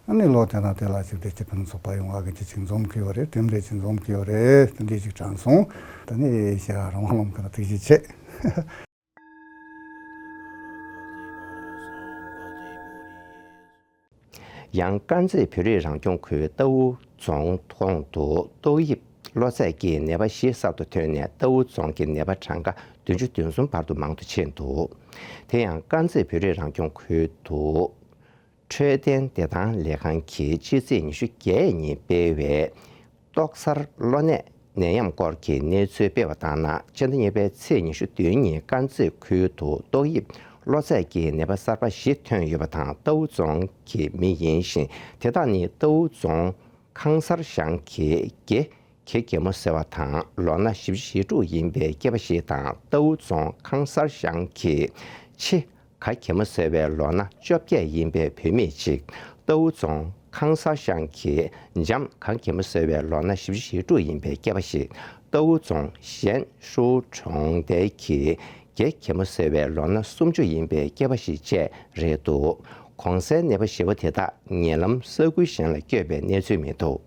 ཨ་ནི་ལོ་དེ་དང་དེ་ལ་ཅིག་བདེ་སྐྱིད་ཕུན་སུམ་ཚོགས་པ་ཡོང་བ་གི་ཅིག་ཅིག་འཛོམས་ཀྱི་ཡོད་རེད། དེ་འདྲའི་ཅིག་འཛོམས་ཀྱི་ཡོད་རེད། དེ་འདྲའི་ཅིག་དྲན་སོང་། ད་ནི་ཤེས་རང་དབང་ལམ་ཁ་ལ་ཐུགས་རྗེ་ཆེ། ཡང་དཀར་མཛེས་བོད་རིགས་རང་སྐྱོང་ཁུལ་རྟའུ་རྫོང་ཁོངས་སུ་ཏོག་དབྱིབས་གློ་ཚད་ཀྱི་ནད་པ་བཞི་གསར་དུ་ཐོན་ནས་རྟའུ་རྫོང་གི་ནད་པ་གྲངས་ཀ་བདུན་ཅུ་དོན་གསུམ་བར་དུ་མང་དུ་ཕྱིན་འདུག་དེ་ཡང་དཀར་མཛེས་བོད་རིགས་རང་སྐྱོང་ཁུལ་དུ་འཕྲོད་བསྟེན་བདེ་ཐང་ལས་ཁང་གིས་ཕྱི་ཚེས་ཉི་ཤུ་བརྒྱད་ཉིན་སྤེལ་བའི་ཏོག་གསར་གློ་ནད་ནད་ཡམས་སྐོར་གྱི་གནས་ཚུལ་སྤེལ་བ་ལྟར་ན། ཕྱི་ཟླ་གཉིས་པའི་ཚེས་ཉི་ཤུ་བདུན་ཉིན་དཀར་མཛེས་ཁུལ་དུ་ཏོག་དབྱིབས་གློ་ཚད་ཀྱི་ནད་པ་གསར་པ་བཞི་ཐོན་ཡོད་པ་དང་། རྟའུ་རྫོང་གི་མི་ཡིན་ཞིང་། དེ་དག་ནི་རྟའུ་རྫོང་ཁང་གསར་ཤང་གི་དགེ་དགེ་རྒན་མོ་ཟེར་བ་དང་། ལོ་ན་བཞི་བཅུ་ཞེ་དྲུག་ཡིན་པའི་སྐྱེས་པ་ཞིག་དང་། རྟའུ་རྫོང་ཁང་གསར་ཤང་གི་ཆེ་ག་རྒན་མོ་ཟེར་བའི་ལོ་ན་བཅོ་བརྒྱད་ཡིན་པའི་བུད་མེད་ཅིག་རྟའུ་རྫོང་ཁང་གསར་ཤང་གི་འཇམ་ག་རྒན་མོ་ཟེར་བའི་ལོ་ན་བཞི་བཅུ་ཞེ་དྲུག་ཡིན་པའི་སྐྱེས་པ་ཞིག་རྟའུ་རྫོང་གཞན་ཧྲུའུ་གྲོང་རྡལ་གྱི་རྒྱ་རྒན་མོ་ཟེར་བའི་ལོ་ན་སུམ་ཅུ་ཡིན་པའི་སྐྱེས་པ་ཞིག་བཅས་རེད་འདུག་གོང་གསལ་ནད་པ་བཞི་པོ་དེ་དག་ཉེ་ལམ་ས་ཁུལ་གཞན་ལ་བསྐྱོད་པའི་གནས་ཚུལ་མི་འདུག་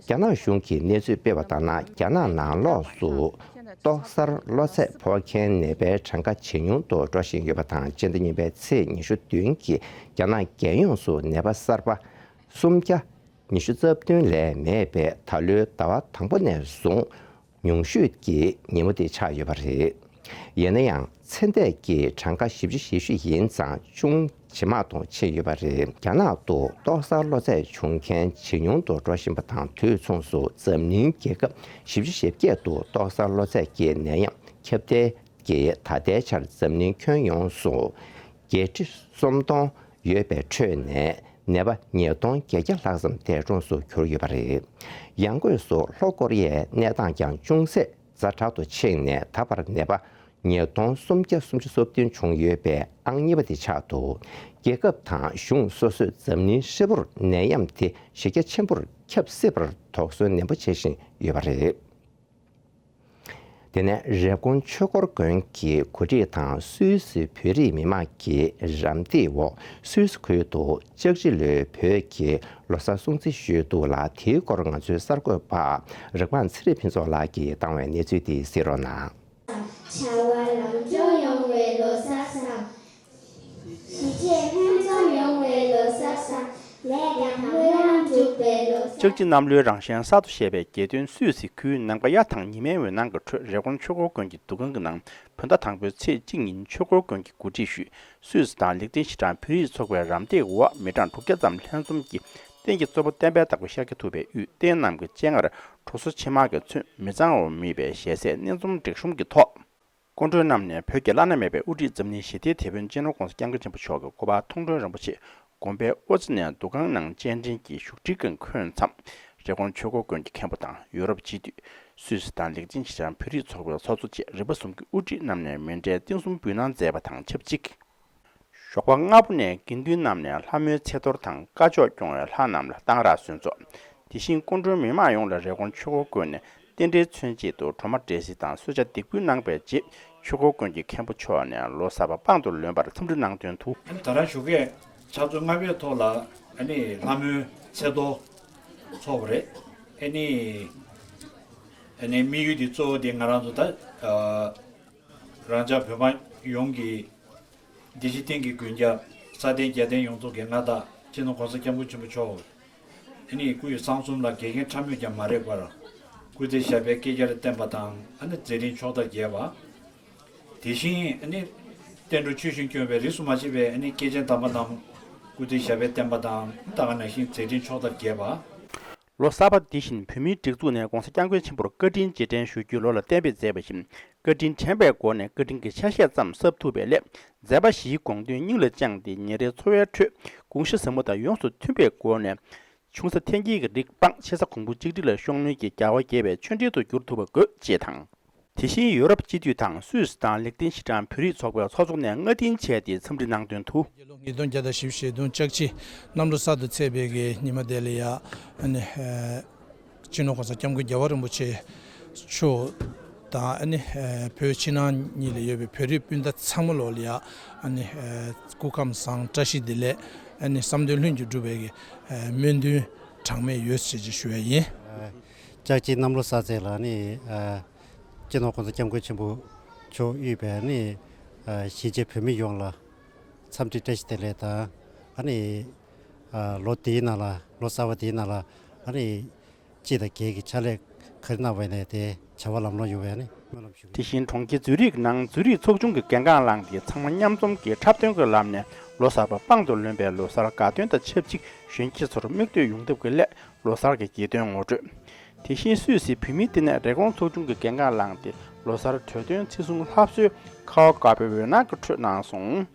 རྒྱ་ནག་གཞུང་གིས་གནས་ཚུལ་སྤེལ་བ་ལྟར་ན། རྒྱ་ནག་ནང་ལོགས་སུ་ཏོག་གསར་གློ་ཚད་ཕོག་མཁན་ནད་པའི་གྲངས་ཀ་ཇེ་ཉུང་དུ་འགྲོ་བཞིན་ཡོད་པ་དང་། སྤྱི་ཟླ་གཉིས་པའི་ཚེས་ཉི་ཤུ་བདུན་གྱི་རྒྱ་ནག་རྒྱལ་ཡོངས་སུ་ནད་པ་གསར་པ་སུམ་བརྒྱ་ཉི་ཤུ་རྩ་བདུན་ལས་མེད་པའི་ད་ལོའི་ཟླ་བ་དང་པོ་ནས་བཟུང་ཉུང་ཤོས་ཀྱི་ཉིན་མོ་དེ་ཆགས་ཡོད་པ་རེད། ཡིན་ན་ཡང་ཚེ་འདས་ཀྱི་གྲངས་ཀ་བཞི་བཅུ་ཞེ་བཞི་ཡིན་ཙང་ཅུང་ཇེ་མང་དུ་ཕྱིན་ཡོད་པ་རེད། རྒྱ་ནག་ཏུ་ཏོག་གསར་གློ་ཚད་བྱུང་མཁན་ཇེ་ཉུང་དུ་འགྲོ་བཞིན་པ་དང་། དུས་མཚུངས་སུ་འཛམ་གླིང་རྒྱལ་ཁབ་བཞི་བཅུ་ཞེ་བརྒྱད་དུ་ཏོག་གསར་གློ་ཚད་ཀྱི་ནད་ཡམས་ཁྱབ་གདལ་གྱིས་ད་ལྟའི་ཆར་འཛམ་གླིང་ཁྱོན་ཡོངས་སུ་བརྒྱད་ཁྲི་སུམ་སྟོང་ཡོད་པའི་ཁྲོད་ནས། ནད་པ་ཉིས་སྟོང་བརྒྱད་བརྒྱ་ལྷག་ཙམ་འདས་གྲོངས་སུ་གྱུར་ཡོད་པ་རེད། ཡང་སྒོས་སུ་ལྷོ་ཀོ་རི་ཡའི་གནས་སྟངས་ཀྱང་ཅུང་ཟད་ཛ་དྲག་ཏུ་ཕྱིན་ནས། ད་བར་ནད་པ་ཉིས་སྟོང་སུམ་བརྒྱ་སུམ་ཅུ་སོ་བདུན་བྱུང་ཡོད་པའི་ཨང་གཉིས་པ་དེ་ཆགས་འདུག་རྒྱལ་ཁབ་དང་གཞུང་སོ་སོས་འཛམ་གླིང་ཧྲིལ་པོར་ནད་ཡམས་དེ་གཞི་རྒྱ་ཆེན་པོར་ཁྱབ་སྲིད་པར་དོགས་ཟོན་ནན་པོ་བྱེད་བཞིན་ཡོད་པ་རེད། དེ་ནས་རེབ་གོང་ཆོས་འཁོར་དགོན་གྱི་གོ་སྒྲིག་དང་སུད་སི་བོད་རིགས་མི་མང་གི་རམ་འདེགས་འོག་སུད་སི་ཁུལ་དུ་ལྕགས་བྱི་ལོའི་བོད་ཀྱི་ལོ་གསར་སྲུང་བརྩི་ཞུས་འདུག་ལ། དེའི་སྐོར་ང་ཚོའི་གསར་འགོད་པ་རིག་འཕངས་ཚེ་རིང་ཕུན་ཚོགས་ལགས་ཀྱིས་བཏང་བའི་གནས་ཚུལ་དེ་གཟིགས་རོགས་གནང་། བྱ་བ་ལམ་འགྲོ་ཡོང་བའི་ལོ་གསར་བཟང་། གཞིས་བྱེས་ལྷན་འཛོམས་ཡོང་བའི་ལོ་གསར་བཟང་། ལས་དང་སྨོན་ལམ་འགྲུབ་པའི་ལོ་གསར། ལྕགས་བྱི་གནམ་ལོའི་རང་བཞིན་གསར་དུ་བཞད་པའི་རྒྱལ་སྟོན་སུད་སི་ཁུལ་ནམ་མཁའ་དབྱར་ཐང་ཉི་མའི་འོད་སྣང་གི་ཁྲོད། རེབ་གོང་ཆོས་འཁོར་དགོན་གྱི་འདུ་ཁང་གི་ནང་བོད་ཟླ་དང་པོའི་ཚེས་གཅིག་ཉིན་ཆོས་འཁོར་དགོན་གྱིས་གོ་སྒྲིག་ཞུས། སུད་སི་དང་ལེགས་ལྡན་ཞི་ཁྲང་བོད་རིགས་ཚོགས་པའི་རམ་འདེགས་འོག་མི་གྲངས་དྲུག་བརྒྱ་ཙམ་ལྷན་འཛོམས་ཀྱིས་རྟེན་གྱི་གཙོ་བོ་བསྟན་པའི་བདག་པོ་ཤཱཀྱ་ཐུབ་པའི་དབུས་རྟེན་རྣམས་ཀྱི་སྤྱན་སྔར་གྲོ་སོལ་ཕྱེ་མར་གྱིས་མཚོན་མི་གཙང་བ་མེད་པའི་ཞལ་ཟས་སྣེ་འཛོམས་སྒྲིག་གཤོམ་གྱི་ཐོག་སྐུ་མགྲོན་རྣམས་ནས་བོད་ཀྱི་བླ་ན་མེད་པའི་དབུ་ཁྲིད་འཛམ་གླིང་ཞི་བདེའི་དེད་དཔོན་སྤྱི་ནོར་༸གོང་ས་༸སྐྱབས་མགོན་ཆེན་པོ་མཆོག་གི་སྐུ་པར་མཐོང་གྲོལ་རིན་པོ་ཆེ་དགོན་པའི་དབུ་རྩེ་ནས་འདུ་ཁང་ནང་སྤྱན་འདྲེན་གྱིས་བཞུགས་ཁྲིའི་སྒང་འཁོད་མཚམས། རེབ་གོང་ཆོས་འཁོར་དགོན་གྱི་མཁན་པོ་དང་ཡོ་རོབ་སྤྱི་འཐུས། སུད་སི་དང་ལེགས་ལྡན་ཞི་ཁྲང་བོད་རིགས་ཚོགས་པའི་ཚོགས་གཙོ་བཅས་རིམ་པ་གསུམ་གྱི་དབུ་ཁྲིད་རྣམས་ནས་མཎྜལ་རྟེན་གསུམ་འབུལ་གནང་མཛད་པ་དང་ཆབས་ཅིག་ཞོགས་པ་སྔ་པོ་ནས་དགེ་འདུན་རྣམས་ནས་ལྷ་མོའི་ཚེ་གཏོར་དང་བཀའ་ཆོས་སྐྱོང་བའི་ལྷ་རྣམས་ལ་གཏང་རག་གསོལ་ཚོགས། དེ་བཞིན་སྐུ་མགྲོན་མི་མང་ཡོངས་ལ་རེབ་གོང་ཆོས་འཁོར་དགོན་ནས་རྟེན་འབྲེལ་མཚོན་ཆེད་དུ་གྲོ་མ་འབྲས་སིལ་དང་གསོལ་ཇ་འདེགས་འབུལ་གནང་པའི་རྗེས། ཆོས་འཁོར་དགོན་གྱི་མཁན་པོ་མཆོག་ནས་ལོ་གསར་པ་པང་དུ་ལོན་པར་འཚམས་འདྲི་གནང་དོན་དུ། ད་རང་ཞོགས་ཀས་ཕྱག་ཚོད་ལྔ་པའི་ཐོག་ལ་ཨ་ནི་ལྷ་མོའི་ཚེ་གཏོར་ཚོགས་པ་རེད། ཨ་ནི་ཨ་ནི་དམིགས་ཡུལ་འདི་གཙོ་བོ་འདི་ང་རང་ཚོ་ད་རང་ཅག་བོད་པ་ཡོངས་ཀྱི་བདེ་སྐྱིད་སྟེང་གི་མགོན་སྐྱབས་ས་སྟེང་རྒྱལ་བསྟན་ཡོངས་རྫོགས་ཀྱི་མངའ་བདག་སྤྱི་ནོར་༸གོང་ས་༸སྐྱབས་མགོན་ཆེན་པོ་མཆོག་ཨ་ནི་སྐུ་ཡི་གསང་གསུམ་ལ་འགལ་རྐྱེན་ཕྲ་མོས་ཀྱང་མ་རེག་པར་སྐུ་ཚེ་ཞབས་པད་བསྐལ་བརྒྱར་བརྟན་པ་དང་། ཨ་ནི་མཛད་འཕྲིན་ཕྱོགས་མཐར་རྒྱས་པ། དེ་བཞིན་ཨ་ནི་བསྟན་འགྲོ་ཆོས་བཞིན་སྐྱོང་བའི་རིས་སུ་མ་ཆད་པའི་ཨ་ནི་སྐྱེས་ཆེན་དམ་པ་རྣམས་སྐུ་ཚེ་ཞབས་པད་བརྟན་པ་དང་། ད་ག་ནང་བཞིན་མཛད་འཕྲིན་ཕྱོགས་མཐར་རྒྱས་པ། ལོ་གསར་པ་འདི་བཞིན་བོད་མིའི་སྒྲིག་འཛུགས་ནས་༸གོང་ས་༸སྐྱབས་མགོན་ཆེན་པོར་བཀའ་དྲིན་རྗེས་དྲན་ཞུ་རྒྱུའི་ལོ་ལ་གཏན་འབེབས་མཛད་པ་བཞིན། བཀའ་དྲིན་དྲན་པའི་སྒོ་ནས་བཀའ་དྲིན་གྱི་ཆ་ཤས་ཙམ་གསབ་ཐུབ་པའི་སླད། མཛད་པ་བཞིའི་དགོངས་དོན་སྙིང་ལ་བཅངས་ཏེ། ཉིན་རེའི་འཚོ་བའི་ཁྲོད་དགོངས་གཞི་ཟབ་མོ་དང་ཡོངས་སུ་མཐུན་པའི་སྒོ་ནས། ཆུང་ས་འཐེན་འཁྱེར་གྱི་རིགས་སྤངས། ཆེ་ས་གོང་བུ་གཅིག་སྒྲིལ་ལ་ཤུགས་སྣོན་གྱིས་རྒྱལ་བ་དགྱེས་པའི་ཆོས་འབྲེལ་དུ་འགྱུར་ཐུབ་པ་དགོས། ཅེས་དང་། དེ་བཞིན་ཡོ་རོབ་སྤྱི་འཐུས་དང་སུད་སི་དང་ལེགས་ལྡན་ཞི་ཁྲང་བོད་རིགས་ཚོགས་པའི་ཚོགས་གཙོ་ནས་སྔ་རྟིང་བྱས་ཏེ་འཚམས་འདྲི་གནང་དོན་དུ། སྤྱི་ལོ་ཉིས་སྟོང་བརྒྱ་དང་བཞི་བཅུ་ཞེ་བདུན་ལྕགས་བྱི་གནམ་ལོ་གསར་དུ་ཚེས་པའི་གི་ཉི་མ་དེ་ལ་ཡ། ཨ་ནི་ཨ་སྤྱི་ནོར་༸གོང་ས་༸སྐྱབས་མགོན་རྒྱལ་བ་རིན་པོ་ཆེ་མཆོག་དང་། ཨ་ནི་ཨ་བོད་ཕྱི་ནང་གཉིས་ལ་ཡོད་པའི་བོད་རིགས་སྤུན་ཟླ་ཚང་མ་ལོག་ལ་ཡ། ཨ་ནི་ཨ་སྐུ་ཁམས་བཟང་། བཀྲ་ཤིས་བདེ་ལེགས། ཨ་ནི་བསམ་དོན་ལྷུན་གྱིས་འགྲུབ་པའི་གི་ཨ་སྨོན་འདུན་གྲངས་མེད་ཡོད་ཅེས་ཀྱི་ཞུ་ཡ་ཡིན། ལྕགས་ཀྱི་གནམ་ལོ་གསར་ཚེས་ལ་ནི་ཨ་སྤྱི་ནོར་༸གོང་ས་༸སྐྱབས་མགོན་ཆེན་པོ་མཆོག་དབུས་པའི་ནི་ཨ་གཞིས་བྱེས་བོད་མི་ཡོངས་ལ་འཚམས་འདྲི་བཀྲ་ཤིས་བདེ་ལེགས་དང་། ཨ་ནི་ཨ་ལོ་འདིའི་ནང་ལ་ལོ་གསར་པ་འདིའི་ནང་ལ་ཨ་ནི་སྐྱིད་དང་རྒྱལ་གྱི་ཕྱག་ལས་ག་རེ་གནང་བ་ཡིན་ནའི་དེ་བྱ་བ་ལམ་ལྷོང་ཡོང་བའི་ནི་སྨོན་ལམ་ཞུ་གི་ཡོད། དེ་བཞིན་གྲོང་ཁྱེར་ཛུ་རིག་ནང་ཛུ་རིག་ཚོགས་ཆུང་གི་གལ་འགངས་བླངས་ཏེ་ཚང་མ་མཉམ་འཛོམས་ཀྱིས་འཁྲབ་སྟོན་གྱི་ལམ་ནས་ལོ་གསར་པ་པང་དུ་ལོན་པའི་ལོ་གསར་དགའ་སྟོན་དང་ཆབས་ཅིག་གཞོན་སྐྱེས་ཚོར་མིག་ལྟོས་ཡོང་ཐབས་ཀྱི་སླད་ལོ་གསར་གྱི་གྱེར་འདོན་ངོ་སྤྲོད། དེ་བཞིན་སུད་སི་བོད་མིའི་བསྟི་གནས་རི་ཀོན་ཚོགས་ཆུང་གི་གལ་འགངས་བླངས་ཏེ་ལོ་གསར་གྲོས་སྟོན་ཚེས་གསུམ་ལྷ་གསོལ་ཁ་བ་དཀར་པོའི་འོད་སྣང་གི་ཁྲོད་གནང་སོང་།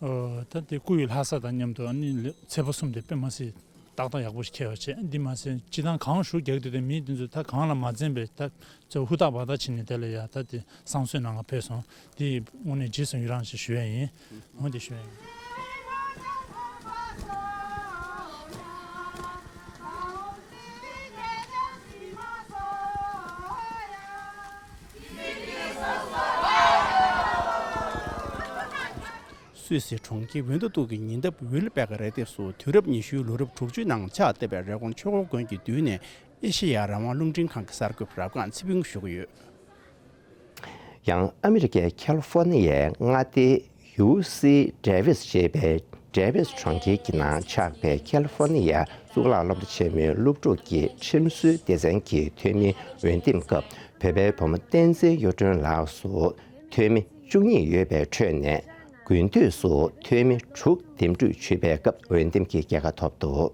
ཨོ། ད་དེ་སྐུ་ཡི་ལྷ་ས་དང་མཉམ་དུ་ཨ་ནི་ཚེས་པ་གསུམ་དེ་དཔེ་མ་སྲིད་ཏག་ཏག་ཡག་པོ་ཞིག་འཁེལ་བ་བྱས། འདི་མ་ཟད་སྤྱི་བཏང་གང་ཞུ་རྒྱག་དུས་དེ་མི་དེ་ཚོ་ད་གང་ལ་མ་འཛེམས་པའི་ད་ཚོ་ཧུར་ཐག་འབད་ཐག་བྱས་ནས་དེ་ལ་ཡ་ད་དེ་བསང་གསོལ་གནང་ག་ཕེབས་སོང་། དེ་དངོས་གནས་རྗེས་སུ་ཡི་རང་ཞེས་ཞུ་ཡ་ཡིན། འོ་དེ་ཞུ་ཡ་ཡིན། སུད་སི་གྲོང་ཁྱེར་ཝུན་ཏུ་ཏུག་གི་ཉེ་འདབས་ཝིལ་པེ་ཀ་རི་ལྡེབས་སུ་དུས་རབས་ཉི་ཤུའི་ལོ་རབས་དྲུག་ཅུའི་ནང་ཕྱག་བཏབ་པའི་རི་ཀོན་ཆོས་འཁོར་དགོན་གྱི་མདུན་ནས་ཨེ་ཤེ་ཡ་རང་དབང་རླུང་འཕྲིན་ཁང་གི་གསར་འགོད་པ་རབ་སྒང་ཚེ་ཕུན་ཞུ་གི་ཡོད། ཡང་ཨ་མི་རི་ཀའི་ཁ་ལི་ཧྥོ་ནི་ཡའི་མངའ་སྡེ་ཡུ་སི་ཌེ་ཝིས་ཞེས་པའི་ཌེ་ཝིས་གྲོང་ཁྱེར་གྱི་ནང་ཆགས་པའི་ཁ་ལི་ཧྥོ་ནི་ཡ་གཙུག་ལག་སློབ་གྲྭ་ཆེན་མོའི་སློབ་ཕྲུག་གི་ཁྲིམས་སྲོལ་སྡེ་ཚན་གྱི་འཐུས་མི་འོས་འདེམས་སྐབས། བོད་པའི་བུ་མོ་བསྟན་འཛིན་གཡུ་སྒྲོན་ལགས་སུ་འཐུས་མི་བཅུ་གཉིས་ཡོད་པའི་ཁྲོད་ནས། དགུན་དུས་སུ་འཐུས་མི་དྲུག་འདེམས་སྒྲུག་ཞུས་པའི་སྐབས་འོས་འདེམས་ཀྱི་རྒྱལ་ཁ་ཐོབ་འདུག།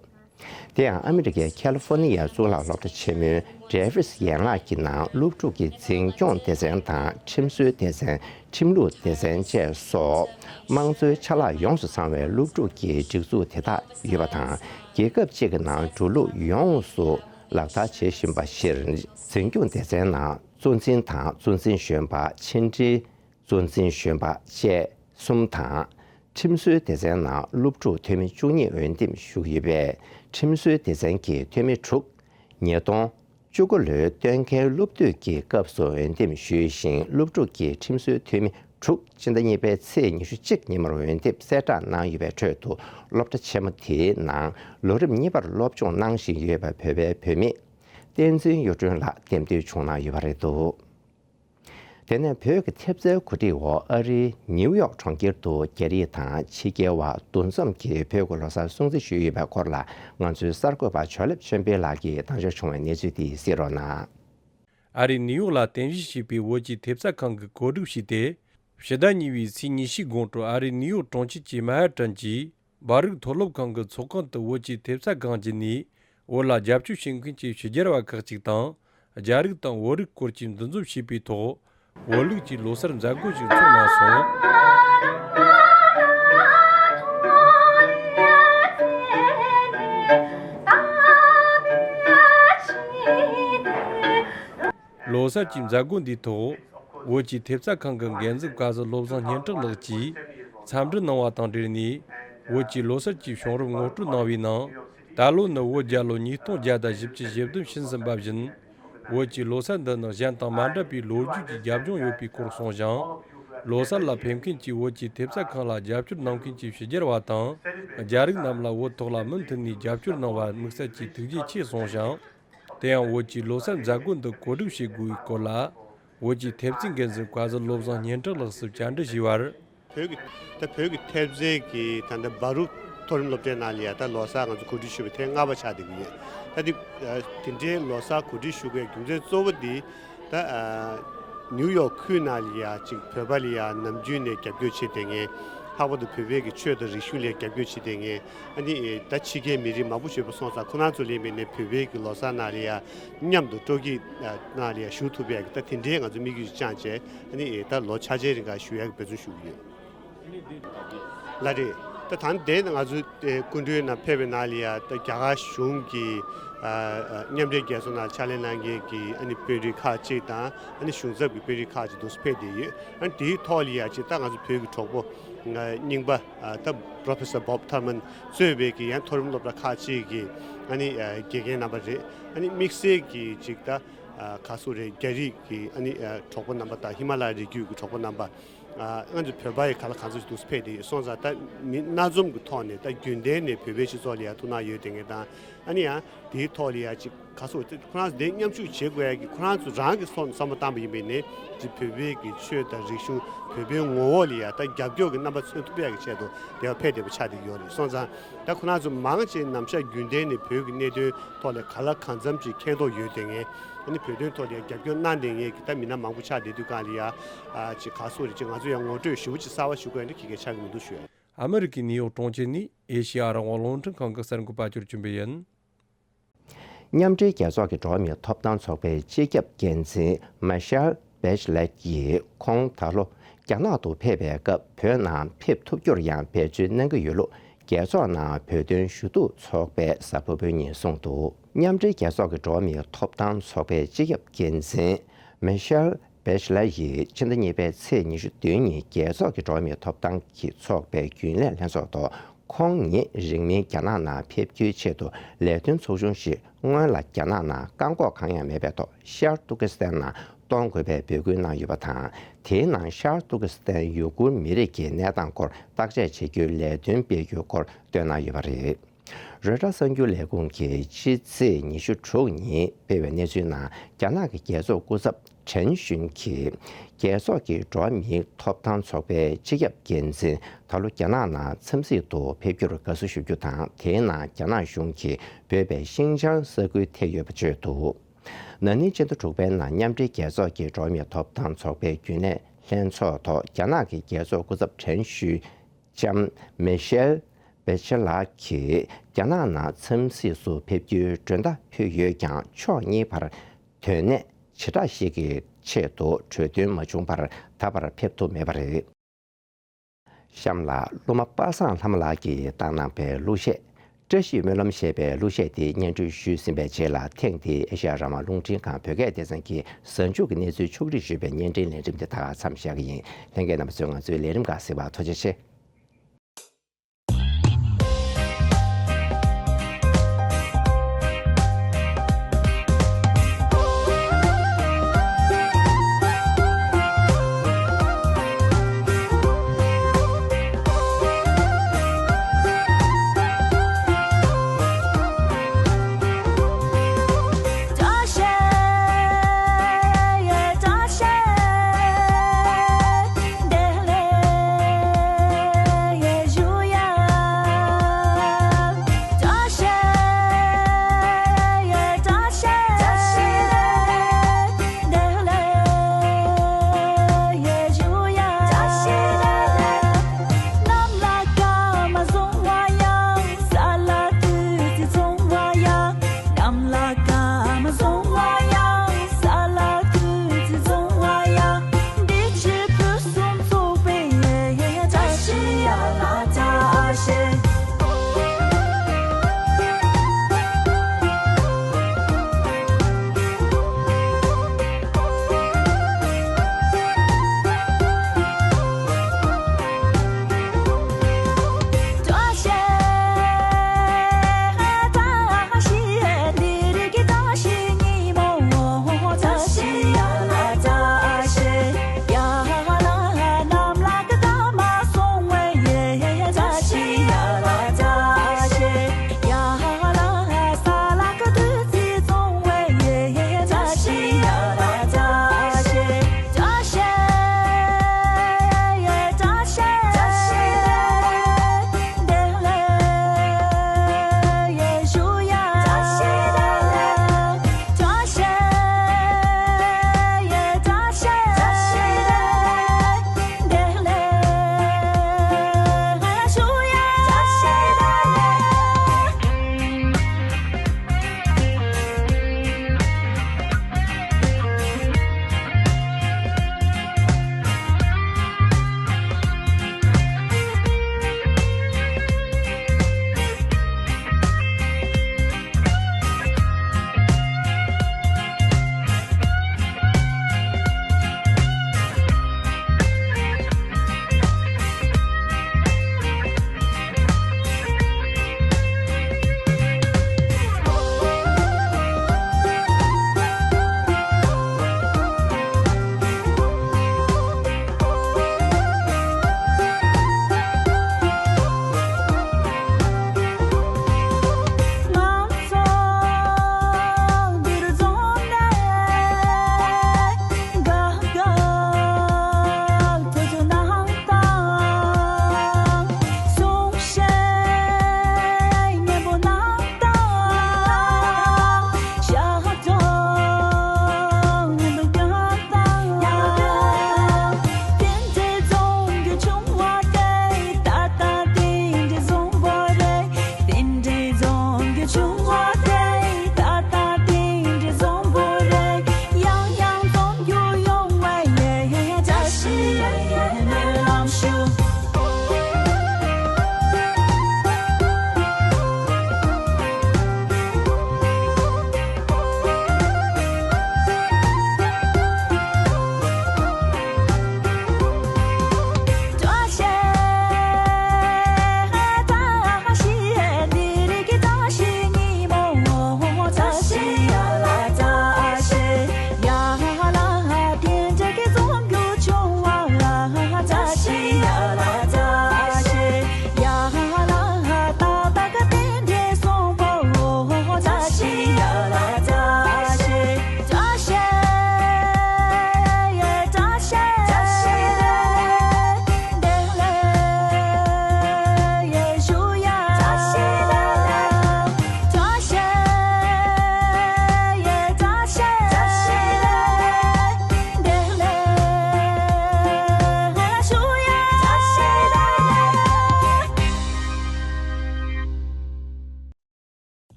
དེ་ཡང་ཨ་མི་རི་ཀའི་ཁ་ལི་ཧྥོ་ནི་ཡ་གཙུག་ལག་སློབ་གྲྭ་ཆེན་མོའི་ཌེ་ཝིས་ཡན་ལག་གི་ནང་སློབ་ཕྲུག་གི་འཛིན་སྐྱོང་སྡེ་ཚན་དང་ཁྲིམས་སྲོལ་སྡེ་ཚན། ཁྲིམས་ལུགས་སྡེ་ཚན་བཅས་སོགས་དམངས་གཙོའི་ཆ་ལག་ཡོངས་སུ་ཚང་བའི་སློབ་ཕྲུག་གི་སྒྲིག་འཛུགས་དེ་དག་ཡོད་པ་དང་། རྒྱལ་ཁབ་གཅིག་གི་ནང་འགྲོ་ལུགས་ཡོངས་སུ་ལག་བསྟར་བྱེད་བཞིན་པ་གཞིར། འཛིན་སྐྱོང་སྡེ་ཚན་ནང་གཙོ་འཛིན་དང་གཙོ་འཛིན་གཞོན་པ། ཕྱི་འབྲེལ་གཙོ་འཛིན་གཞོན་པ་བཅས་གསུམ་དང་། ཁྲིམས་སྲོལ་སྡེ་ཚན་ནང་སློབ་ཕྲུག་འཐུས་མི་བཅུ་གཉིས་འོས་འདེམས་ཞུ་གི་ཡོད་པས། ཁྲིམས་སྲོལ་སྡེ་ཚན་གྱི་འཐུས་མི་དྲུག། ཉིས་སྟོང་བཅུ་དགུ་ལོའི་སྟོན་ཁའི་སློབ་དུས་ཀྱི་སྐབས་སུ་འོས་འདེམས་ཞུས་ཤིང་། སློབ་ཕྲུག་གི་ཁྲིམས་སྲོལ་འཐུས་མི་དྲུག་སྤྱི་ཟླ་གཉིས་པའི་ཚེས་ཉི་ཤུ་གཅིག་ཉིན་མོར་འོས་འདེམས་གསལ་བསྒྲགས་གནང་ཡོད་པའི་ཁྲོད་དུ། སློབ་གྲྭ་ཆེན་མོ་དེའི་ནང་ལོ་རིམ་གཉིས་པར་སློབ་སྦྱོང་གནང་བཞིན་ཡོད་པའི་བོད་པའི་བུད་མེད་བསྟན་འཛིན་གཡུ་སྒྲོན་ལགས་འདེམས་ཐོན་བྱུང་གནང་ཡོད་པ་རེད་འདུག། དེ་ནས་བོད་ཀྱི་ཐེབས་རྩའི་གོ་སྒྲིག་འོག་ཨ་རིའི་ནིའུ་ཡོག་གྲོང་ཁྱེར་དུ་རྒྱ་རིགས་དང་ཕྱི་རྒྱལ་བ་འདུ་འཛོམས་ཀྱིས་བོད་ཀྱི་ལོ་གསར་སྲུང་བརྩི་ཞུས་ཡོད་པའི་སྐོར་ལ། ང་ཚོའི་གསར་འགོད་པ་ཇོ་ལེབ་ཆོས་འཕེལ་ལགས་ཀྱིས་བཏང་འབྱོར་བྱུང་བའི་གནས་ཚུལ་དེ་གཟིགས་རོགས་གནང་། ཨ་རིའི་ནིའུ་ཡོག་ལ་རྟེན་གཞི་བྱས་པའི་བོད་ཀྱི་ཐེབས་རྩ་ཁང་གིས་གོ་སྒྲིག་བྱས་ཏེ། ཕྱི་ཟླ་གཉིས་པའི་ཚེས་ཉི་ཤུའི་དགོང་དྲོ་ཨ་རིའི་ནིའུ་ཡོག་གྲོང་ཁྱེར་གྱི་མན་ཧ་ཏན་གྱི་སྦ་རུག་མཐོ་སློབ་ཁང་གི་ཚོགས་ཁང་དུ་བོད་ཀྱི་ཐེབས་རྩ་ཁང་བརྒྱུད་ནས་བོད་ལ་རྒྱབ་སྐྱོར་བྱེད་མཁན་གྱི་ཕྱི་རྒྱལ་བ་ཁག་ཅིག་དང་། རྒྱ་རིགས་དང་བོད་རིགས་སྐོར་གྱི་འདུ་འཛོམས་བྱས་པའི་ཐོག་བོད་ལུགས་ཀྱི་ལོ་གསར་མཛད་སྒོ་ཞིག་ཚོགས་གནང་སོང་། ལོ་གསར་གྱི་མཛད་སྒོ་འདིའི་ཐོག་བོད་ཀྱི་ཐེབས་རྩ་ཁང་གི་འགན་འཛིན་བཀའ་ཟུར་བློ་བཟང་སྙན་གྲགས་ལགས་ཀྱིས་འཚམས་འདྲི་གནང་བ་དང་འབྲེལ་ནས། བོད་ཀྱི་ལོ་གསར་གྱི་བྱུང་རབས་ངོ་སྤྲོད་གནང་བའི་ནང་། ད་ལོ་ནི་བོད་རྒྱལ་ལོ་ཉིས་སྟོང་བརྒྱ་དང་བཞི་བཅུ་ཞེ་བདུན་ཕྱིན་ཟིན་པ་བཞིན། བོད་ཀྱི་ལོ་གསར་འདི་ནི་གཞན་དང་མ་འདྲ་བའི་ལོ་རྒྱུས་ཀྱི་རྒྱབ་ལྗོངས་ཡོད་པའི་སྐོར་གསུངས་ཤིང་། ལོ་གསར་ལ་ཕེབས་མཁན་གྱི་བོད་ཀྱི་ཐེབས་རྩ་ཁང་ལ་རྒྱབ་སྐྱོར་གནང་མཁན་གྱི་ཕྱི་རྒྱལ་བ་དང་། རྒྱ་རིགས་རྣམས་ལ་བོད་ཐོག་ལ་མུ་མཐུད་ནས་རྒྱབ་སྐྱོར་གནང་བར་དམིགས་བསལ་གྱིས་ཐུགས་རྗེ་ཆེ་གསུངས་ཤིང་། དེ་ཡང་བོད་ཀྱི་ལོ་གསར་མཛད་སྒོ་འདི་གོ་སྒྲིག་བྱེད་དགོས་པའི་སྐོར་ལ། བོད་ཀྱི་ཐེབས་རྩའི་འགན་འཛིན་བཀའ་ཟུར་བློ་བཟང་སྙན་གྲགས་ལགས་སུ་བཅར་འདྲི་ཞུས་པར། བོད་ཀྱི་ད་བོད་ཀྱི་ཐེབས་རྩའི་གི་ད་ལྟ་སྦ་རུག་མཐོ་རིམ་སློབ་གྲྭའི་ནང་ལ་ཡ་ད་ལོ་གསར་ང་ཚོ་གོ་སྒྲིག་ཞུ་བའི་ཐེངས་ལྔ་པ་ཆགས་བསྡད་ཀྱི་ཡོད། ད་འདི་དེ་འདྲའི་ལོ་གསར་གོ་སྒྲིག་ཞུ་དགོས་རྒྱུ་མཚན་གཙོ་བོ་འདི་ད་ནིའུ་ཡོག་ཁུལ་ནང་ལ་ཡ་ཅིག་བོད་པ་ལ་ཡ་ནམ་རྒྱུན་ནས་རྒྱབ་སྐྱོར་བྱེད་བསྡད་མཁན། ལྷག་པར་དུ་བོད་པའི་གི་ཆོས་དང་རིག་གཞུང་ལ་རྒྱབ་སྐྱོར་བྱེད་བསྡད་མཁན། ཨ་ནི་ད་ཕྱི་རྒྱལ་མི་རིགས་མང་པོ་ཞིག་ཡོད་པ་སོང་ཙང་ཁོ་རང་ཚོ་ལ་ཡིན་པའི་ནས་བོད་པའི་གི་ལོ་གསར་ནང་ལ་ཡ་མཉམ་དུ་སྤྲོ་སྐྱིད་ནང་ལ་ཡ་ཞུགས་ཐུབ་ཡ་གི་ད་དེ་འདྲའི་ང་ཚོ་དམིགས་ཡུལ་ཅིག་བཅངས་བྱས། ཨ་ནི་ད་ལོ་ཆ་ཆའི་རིང་ག་ཞུ་ཡ་གི་འབད་བརྩོན་ཞུ་གི་ཡོད། ལགས་རེད། ད་ད་དེ་ང་ཚོ་སྐུ་མགྲོན་ནང་ཕེབས་པའི་ནང་ལ་ཡ་ད་རྒྱ་གར་གཞུང་གི་མཉམ་འབྲེལ་རྒྱལ་ཚོགས་ནང་ཕྱག་ལས་གནང་མཁན་གྱི་ཨ་ནི་དཔོན་རིགས་ཁག་ཅིག་དང་། ཨ་ནི་གཞུང་ཚབ་ཀྱི་དཔོན་རིགས་ཁག་ཅིག་འདུག་སེ་ཕེབས་བསྡད་ཡོད། ཨ་ནི་དེའི་ཐོག་ལ་ཡ་ཅིག་ད་ང་ཚོ་བོད་ཀྱི་གྲོགས་པོ་རྙིང་པ་ད་Professor Bob Thurman གཙོས་པའི་གི་ཡང་མཐོ་རིམ་སློབ་གྲྭ་ཁག་ཅིག་གི་ཨ་ནི་དགེ་རྒན་རྣམ་པ་རེད། ཨ་ནི་དམིགས་བསལ་གྱི་ཅིག་ད་ག་སུ་རེད། རྒྱ་རིགས་ཀྱི་ཨ་ནི་གྲོགས་པོ་རྣམ་པ་དང་ཧི་མ་ལ་ཡའི་རི་རྒྱུད་ཀྱི་གྲོགས་པོ་རྣམ་པ། ང་ཚོ་བོད་པ་ཡི་ག་ལ་གང་འཚམ་ཞིག་འདུག་སེ་ཕེབས་བསྡད་ཡོད་སོང་ཙང་། ད་མི་སྣ་འཛོམས་ཀྱི་ཐོག་ནས། ད་རྒྱུན་ལྡན་ནས་བོད་པའི་སྤྱི་ཚོགས་ལ་ཡང་ཐུགས་སྣང་ཡོད་བསྡད་མཁན་དང་། ཨ་ནི་ཡང་དེའི་ཐོག་ལ་ཡང་ཅིག་ག་སོགས་ཁོ་རང་ཚོ་དེ་མཉམ་ཞུགས་བྱེད་དགོས་ཡ་གི། ཁོ་རང་ཚོ་རང་གི་སོ་བསམ་བློ་བཏང་པ་ཡིན་པ་ཡིན་ནའི། ཅིག་བོད་པའི་གི་ཆོས་དང་རིག་གཞུང་། བོད་པའི་ངོ་བོ་ལ་ཡང་ད་རྒྱབ་སྐྱོར་གྱི་རྣམ་པ་མཚོན་ཐུབ་ཡ་གི་ཆེད་དུ་དེ་བ་ཕེབས་བསྡད་པ་ཆགས་བསྡད་ཡོད་རེད་སོང་ཙང་། ད་ཁོ་རང་ཚོ་མང་ཆེ་ནམ་ཞག་རྒྱུན་ལྡན་ནས་བོད་ཀྱི་གནད་དོན་ཐོག་ལ་ག་ལ་གང་འཚམ་ཅིག་མཁྱེན་རྟོགས་ཡོད་བསྡད་མཁན། ཨ་ནི་བོད་དོན་ཐོག་ལ་ཡང་རྒྱབ་སྐྱོར་གནང་བསྡད་མཁན་གྱི་ད་མི་སྣ་མང་པོ་ཆགས་བསྡད་དུས་སྒང་ལ་ཡ། ཨ་ཅིག་ག་སོགས་རེད། ཅིག་ང་ཚོ་ཡང་ངོ་སྤྲོད་ཞིབ་པོ་ཅིག་གསར་པ་ཞུ་དགོས་ཡ་འདི་གི་གལ་ཆགས་ཀྱི་མི་འདུག་ཞུ་ཡ། ཨ་མི་རི་ཀའི་ནིའུ་ཡོག་གྲོང་ཁྱེར་ནས་ཨེ་ཤེ་ཡ་རང་དབང་རླུང་འཕྲིན་ཁང་གི་གསར་འགོད་པ་ཅོར་ཅུན་པེ་ཡིན། མཉམ་འབྲེལ་རྒྱལ་ཚོགས་ཀྱི་འགྲོ་བ་མིའི་ཐོབ་ཐང་ཚོགས་པའི་སྤྱི་ཁྱབ་འགན་འཛིན་མེ་ཤེལ་བེ་ཆི་ལེ་ཡིས་ཁོང་ད་ལོ་རྒྱ་ནག་ཏུ་ཕེབས་པའི་སྐབས་བོད་ནང་ཕེབས་ཐུབ་རྒྱུར་ཡང་འབད་བརྩོན་གནང་གི་ཡོད་ལུགས། རྒྱལ་ཚོགས་ནང་བོད་དོན་ཞུ་གཏུག་ཚོགས་པས་གཟའ་ཕུར་བུའི་ཉིན་གསུངས་འདུག། མཉམ་འབྲེལ་རྒྱལ་ཚོགས་ཀྱི་འགྲོ་བ་མིའི་ཐོབ་ཐང་ཚོགས་པའི་སྤྱི་ཁྱབ་འགན་འཛིན་མེ་ཤེལ་བེ་ཆི་ལེ་ཡིས་ཕྱི་ཟླ་གཉིས་པའི་ཚེས་ཉི་ཤུ་བདུན་ཉིན་རྒྱལ་ཚོགས་ཀྱི་འགྲོ་བ་མིའི་ཐོབ་ཐང་གི་ཚོགས་པའི་རྒྱུན་ལས་ལྷན་ཚོགས་ཐོག། ཁོང་ཉིད་རིང་མིན་རྒྱ་ནག་ནང་ཕེབས་རྒྱུའི་ཆེད་དུ་ལས་དོན་ཚོགས་ཆུང་ཞིག་སྔོན་ལ་རྒྱ་ནག་ནང་བཀག་འགོག་གང་ཡང་མེད་པའི་ཐོག་ཤར་ཏུར་ཀི་སི་ཐན་ནང་གཏོང་དགོས་པའི་འབོད་སྐུལ་གནང་ཡོད་པ་དང་། དེའི་ནང་ཤར་ཏུར་ཀི་སི་ཐན་ཡུ་གུར་མི་རིགས་ཀྱི་གནས་སྟངས་སྐོར་བརྟག་དཔྱད་བྱེད་རྒྱུའི་ལས་དོན་སྤེལ་རྒྱུའི་སྐོར་བཏོན་གནང་ཡོད་པ་རེད། རོའི་ཊར་གསར་འགྱུར་ལས་ཁུངས་ཀྱིས་ཕྱི་ཚེས་ཉི་ཤུ་དྲུག་ཉིན་སྤེལ་བའི་གནས་ཚུལ་ནང་། རྒྱ་ནག་གི་རྒྱལ་ཚོགས་སྐུ་ཚབ་ཁྲེན་ཞུན་གྱིས། རྒྱལ་ཚོགས་ཀྱི་འགྲོ་བ་མིའི་ཐོབ་ཐང་ཚོགས་པའི་སྤྱི་ཁྱབ་འགན་འཛིན་ད་ལོ་རྒྱ་ནག་ནང་འཚམས་གཟིགས་དུ་ཕེབས་རྒྱུར་དགའ་བསུ་ཞུ་རྒྱུ་དང་། དེའི་ནང་རྒྱ་ནག་གཞུང་གིས་འབོད་པའི་ཤིན་ཅང་ས་ཁུལ་ཐེ་ཡོད་པ་བརྗོད་འདུག། ན་ནིང་སྤྱི་ཟླ་དྲུག་པའི་ནང་མཉམ་འབྲེལ་རྒྱལ་ཚོགས་ཀྱི་འགྲོ་བ་མིའི་ཐོབ་ཐང་ཚོགས་པའི་རྒྱུན་ལས་ལྷན་ཚོགས་ཐོག་རྒྱ་ནག་གི་རྒྱལ་ཚོགས་སྐུ་ཚབ་ཁྲེན་ཞུན་ལྕམ་མེ་ཤེལ་བེ་ཆེ་ལགས་ཀྱིས་རྒྱ་ནག་ནང་འཚམས་གཟིགས་སུ་ཕེབས་རྒྱུའི་མགྲོན་བརྡ་ཕུལ་ཡོད་ཀྱང་། ཕྱོགས་གཉིས་བར་དོན་གནད་ཞེ་དྲག་ཞིག་གི་ཆེད་དུ་གྲོས་མཐུན་མ་བྱུང་བར་ད་བར་ཕེབས་ཐུབ་མེད་པ་རེད། གཤམ་ལ་སློབ་མ་པ་སངས་ལྷ་མོ་ལགས་ཀྱིས་བཏང་གནང་བའི་གླུ་གཞས། བཀྲ་ཤིས་སྨོན་ལམ་ཞེས་པའི་གླུ་གཞས་དེ་སྙན་སྒྲོན་ཞུས་ཟིན་པའི་རྗེས་ལ། ཐེངས་འདིའི་ཨེ་ཤ་ཡ་རང་དབང་རླུང་འཕྲིན་ཁང་བོད་སྐད་སྡེ་ཚན་གྱི་གཟའ་མཇུག་གི་གནས་ཚུལ་ཕྱོགས་སྒྲིག་ཞུས་པའི་བརྙན་འཕྲིན་ལས་རིམ་དེ་ད་ག་མཚམས་བཞག་གི་ཡིན། ལྷན་རྒྱས་རྣམ་པ་ཚོས་ང་ཚོའི་ལས་རིམ་ཁག་གཟིགས་པར་ཐུགས་རྗེ་ཆེ།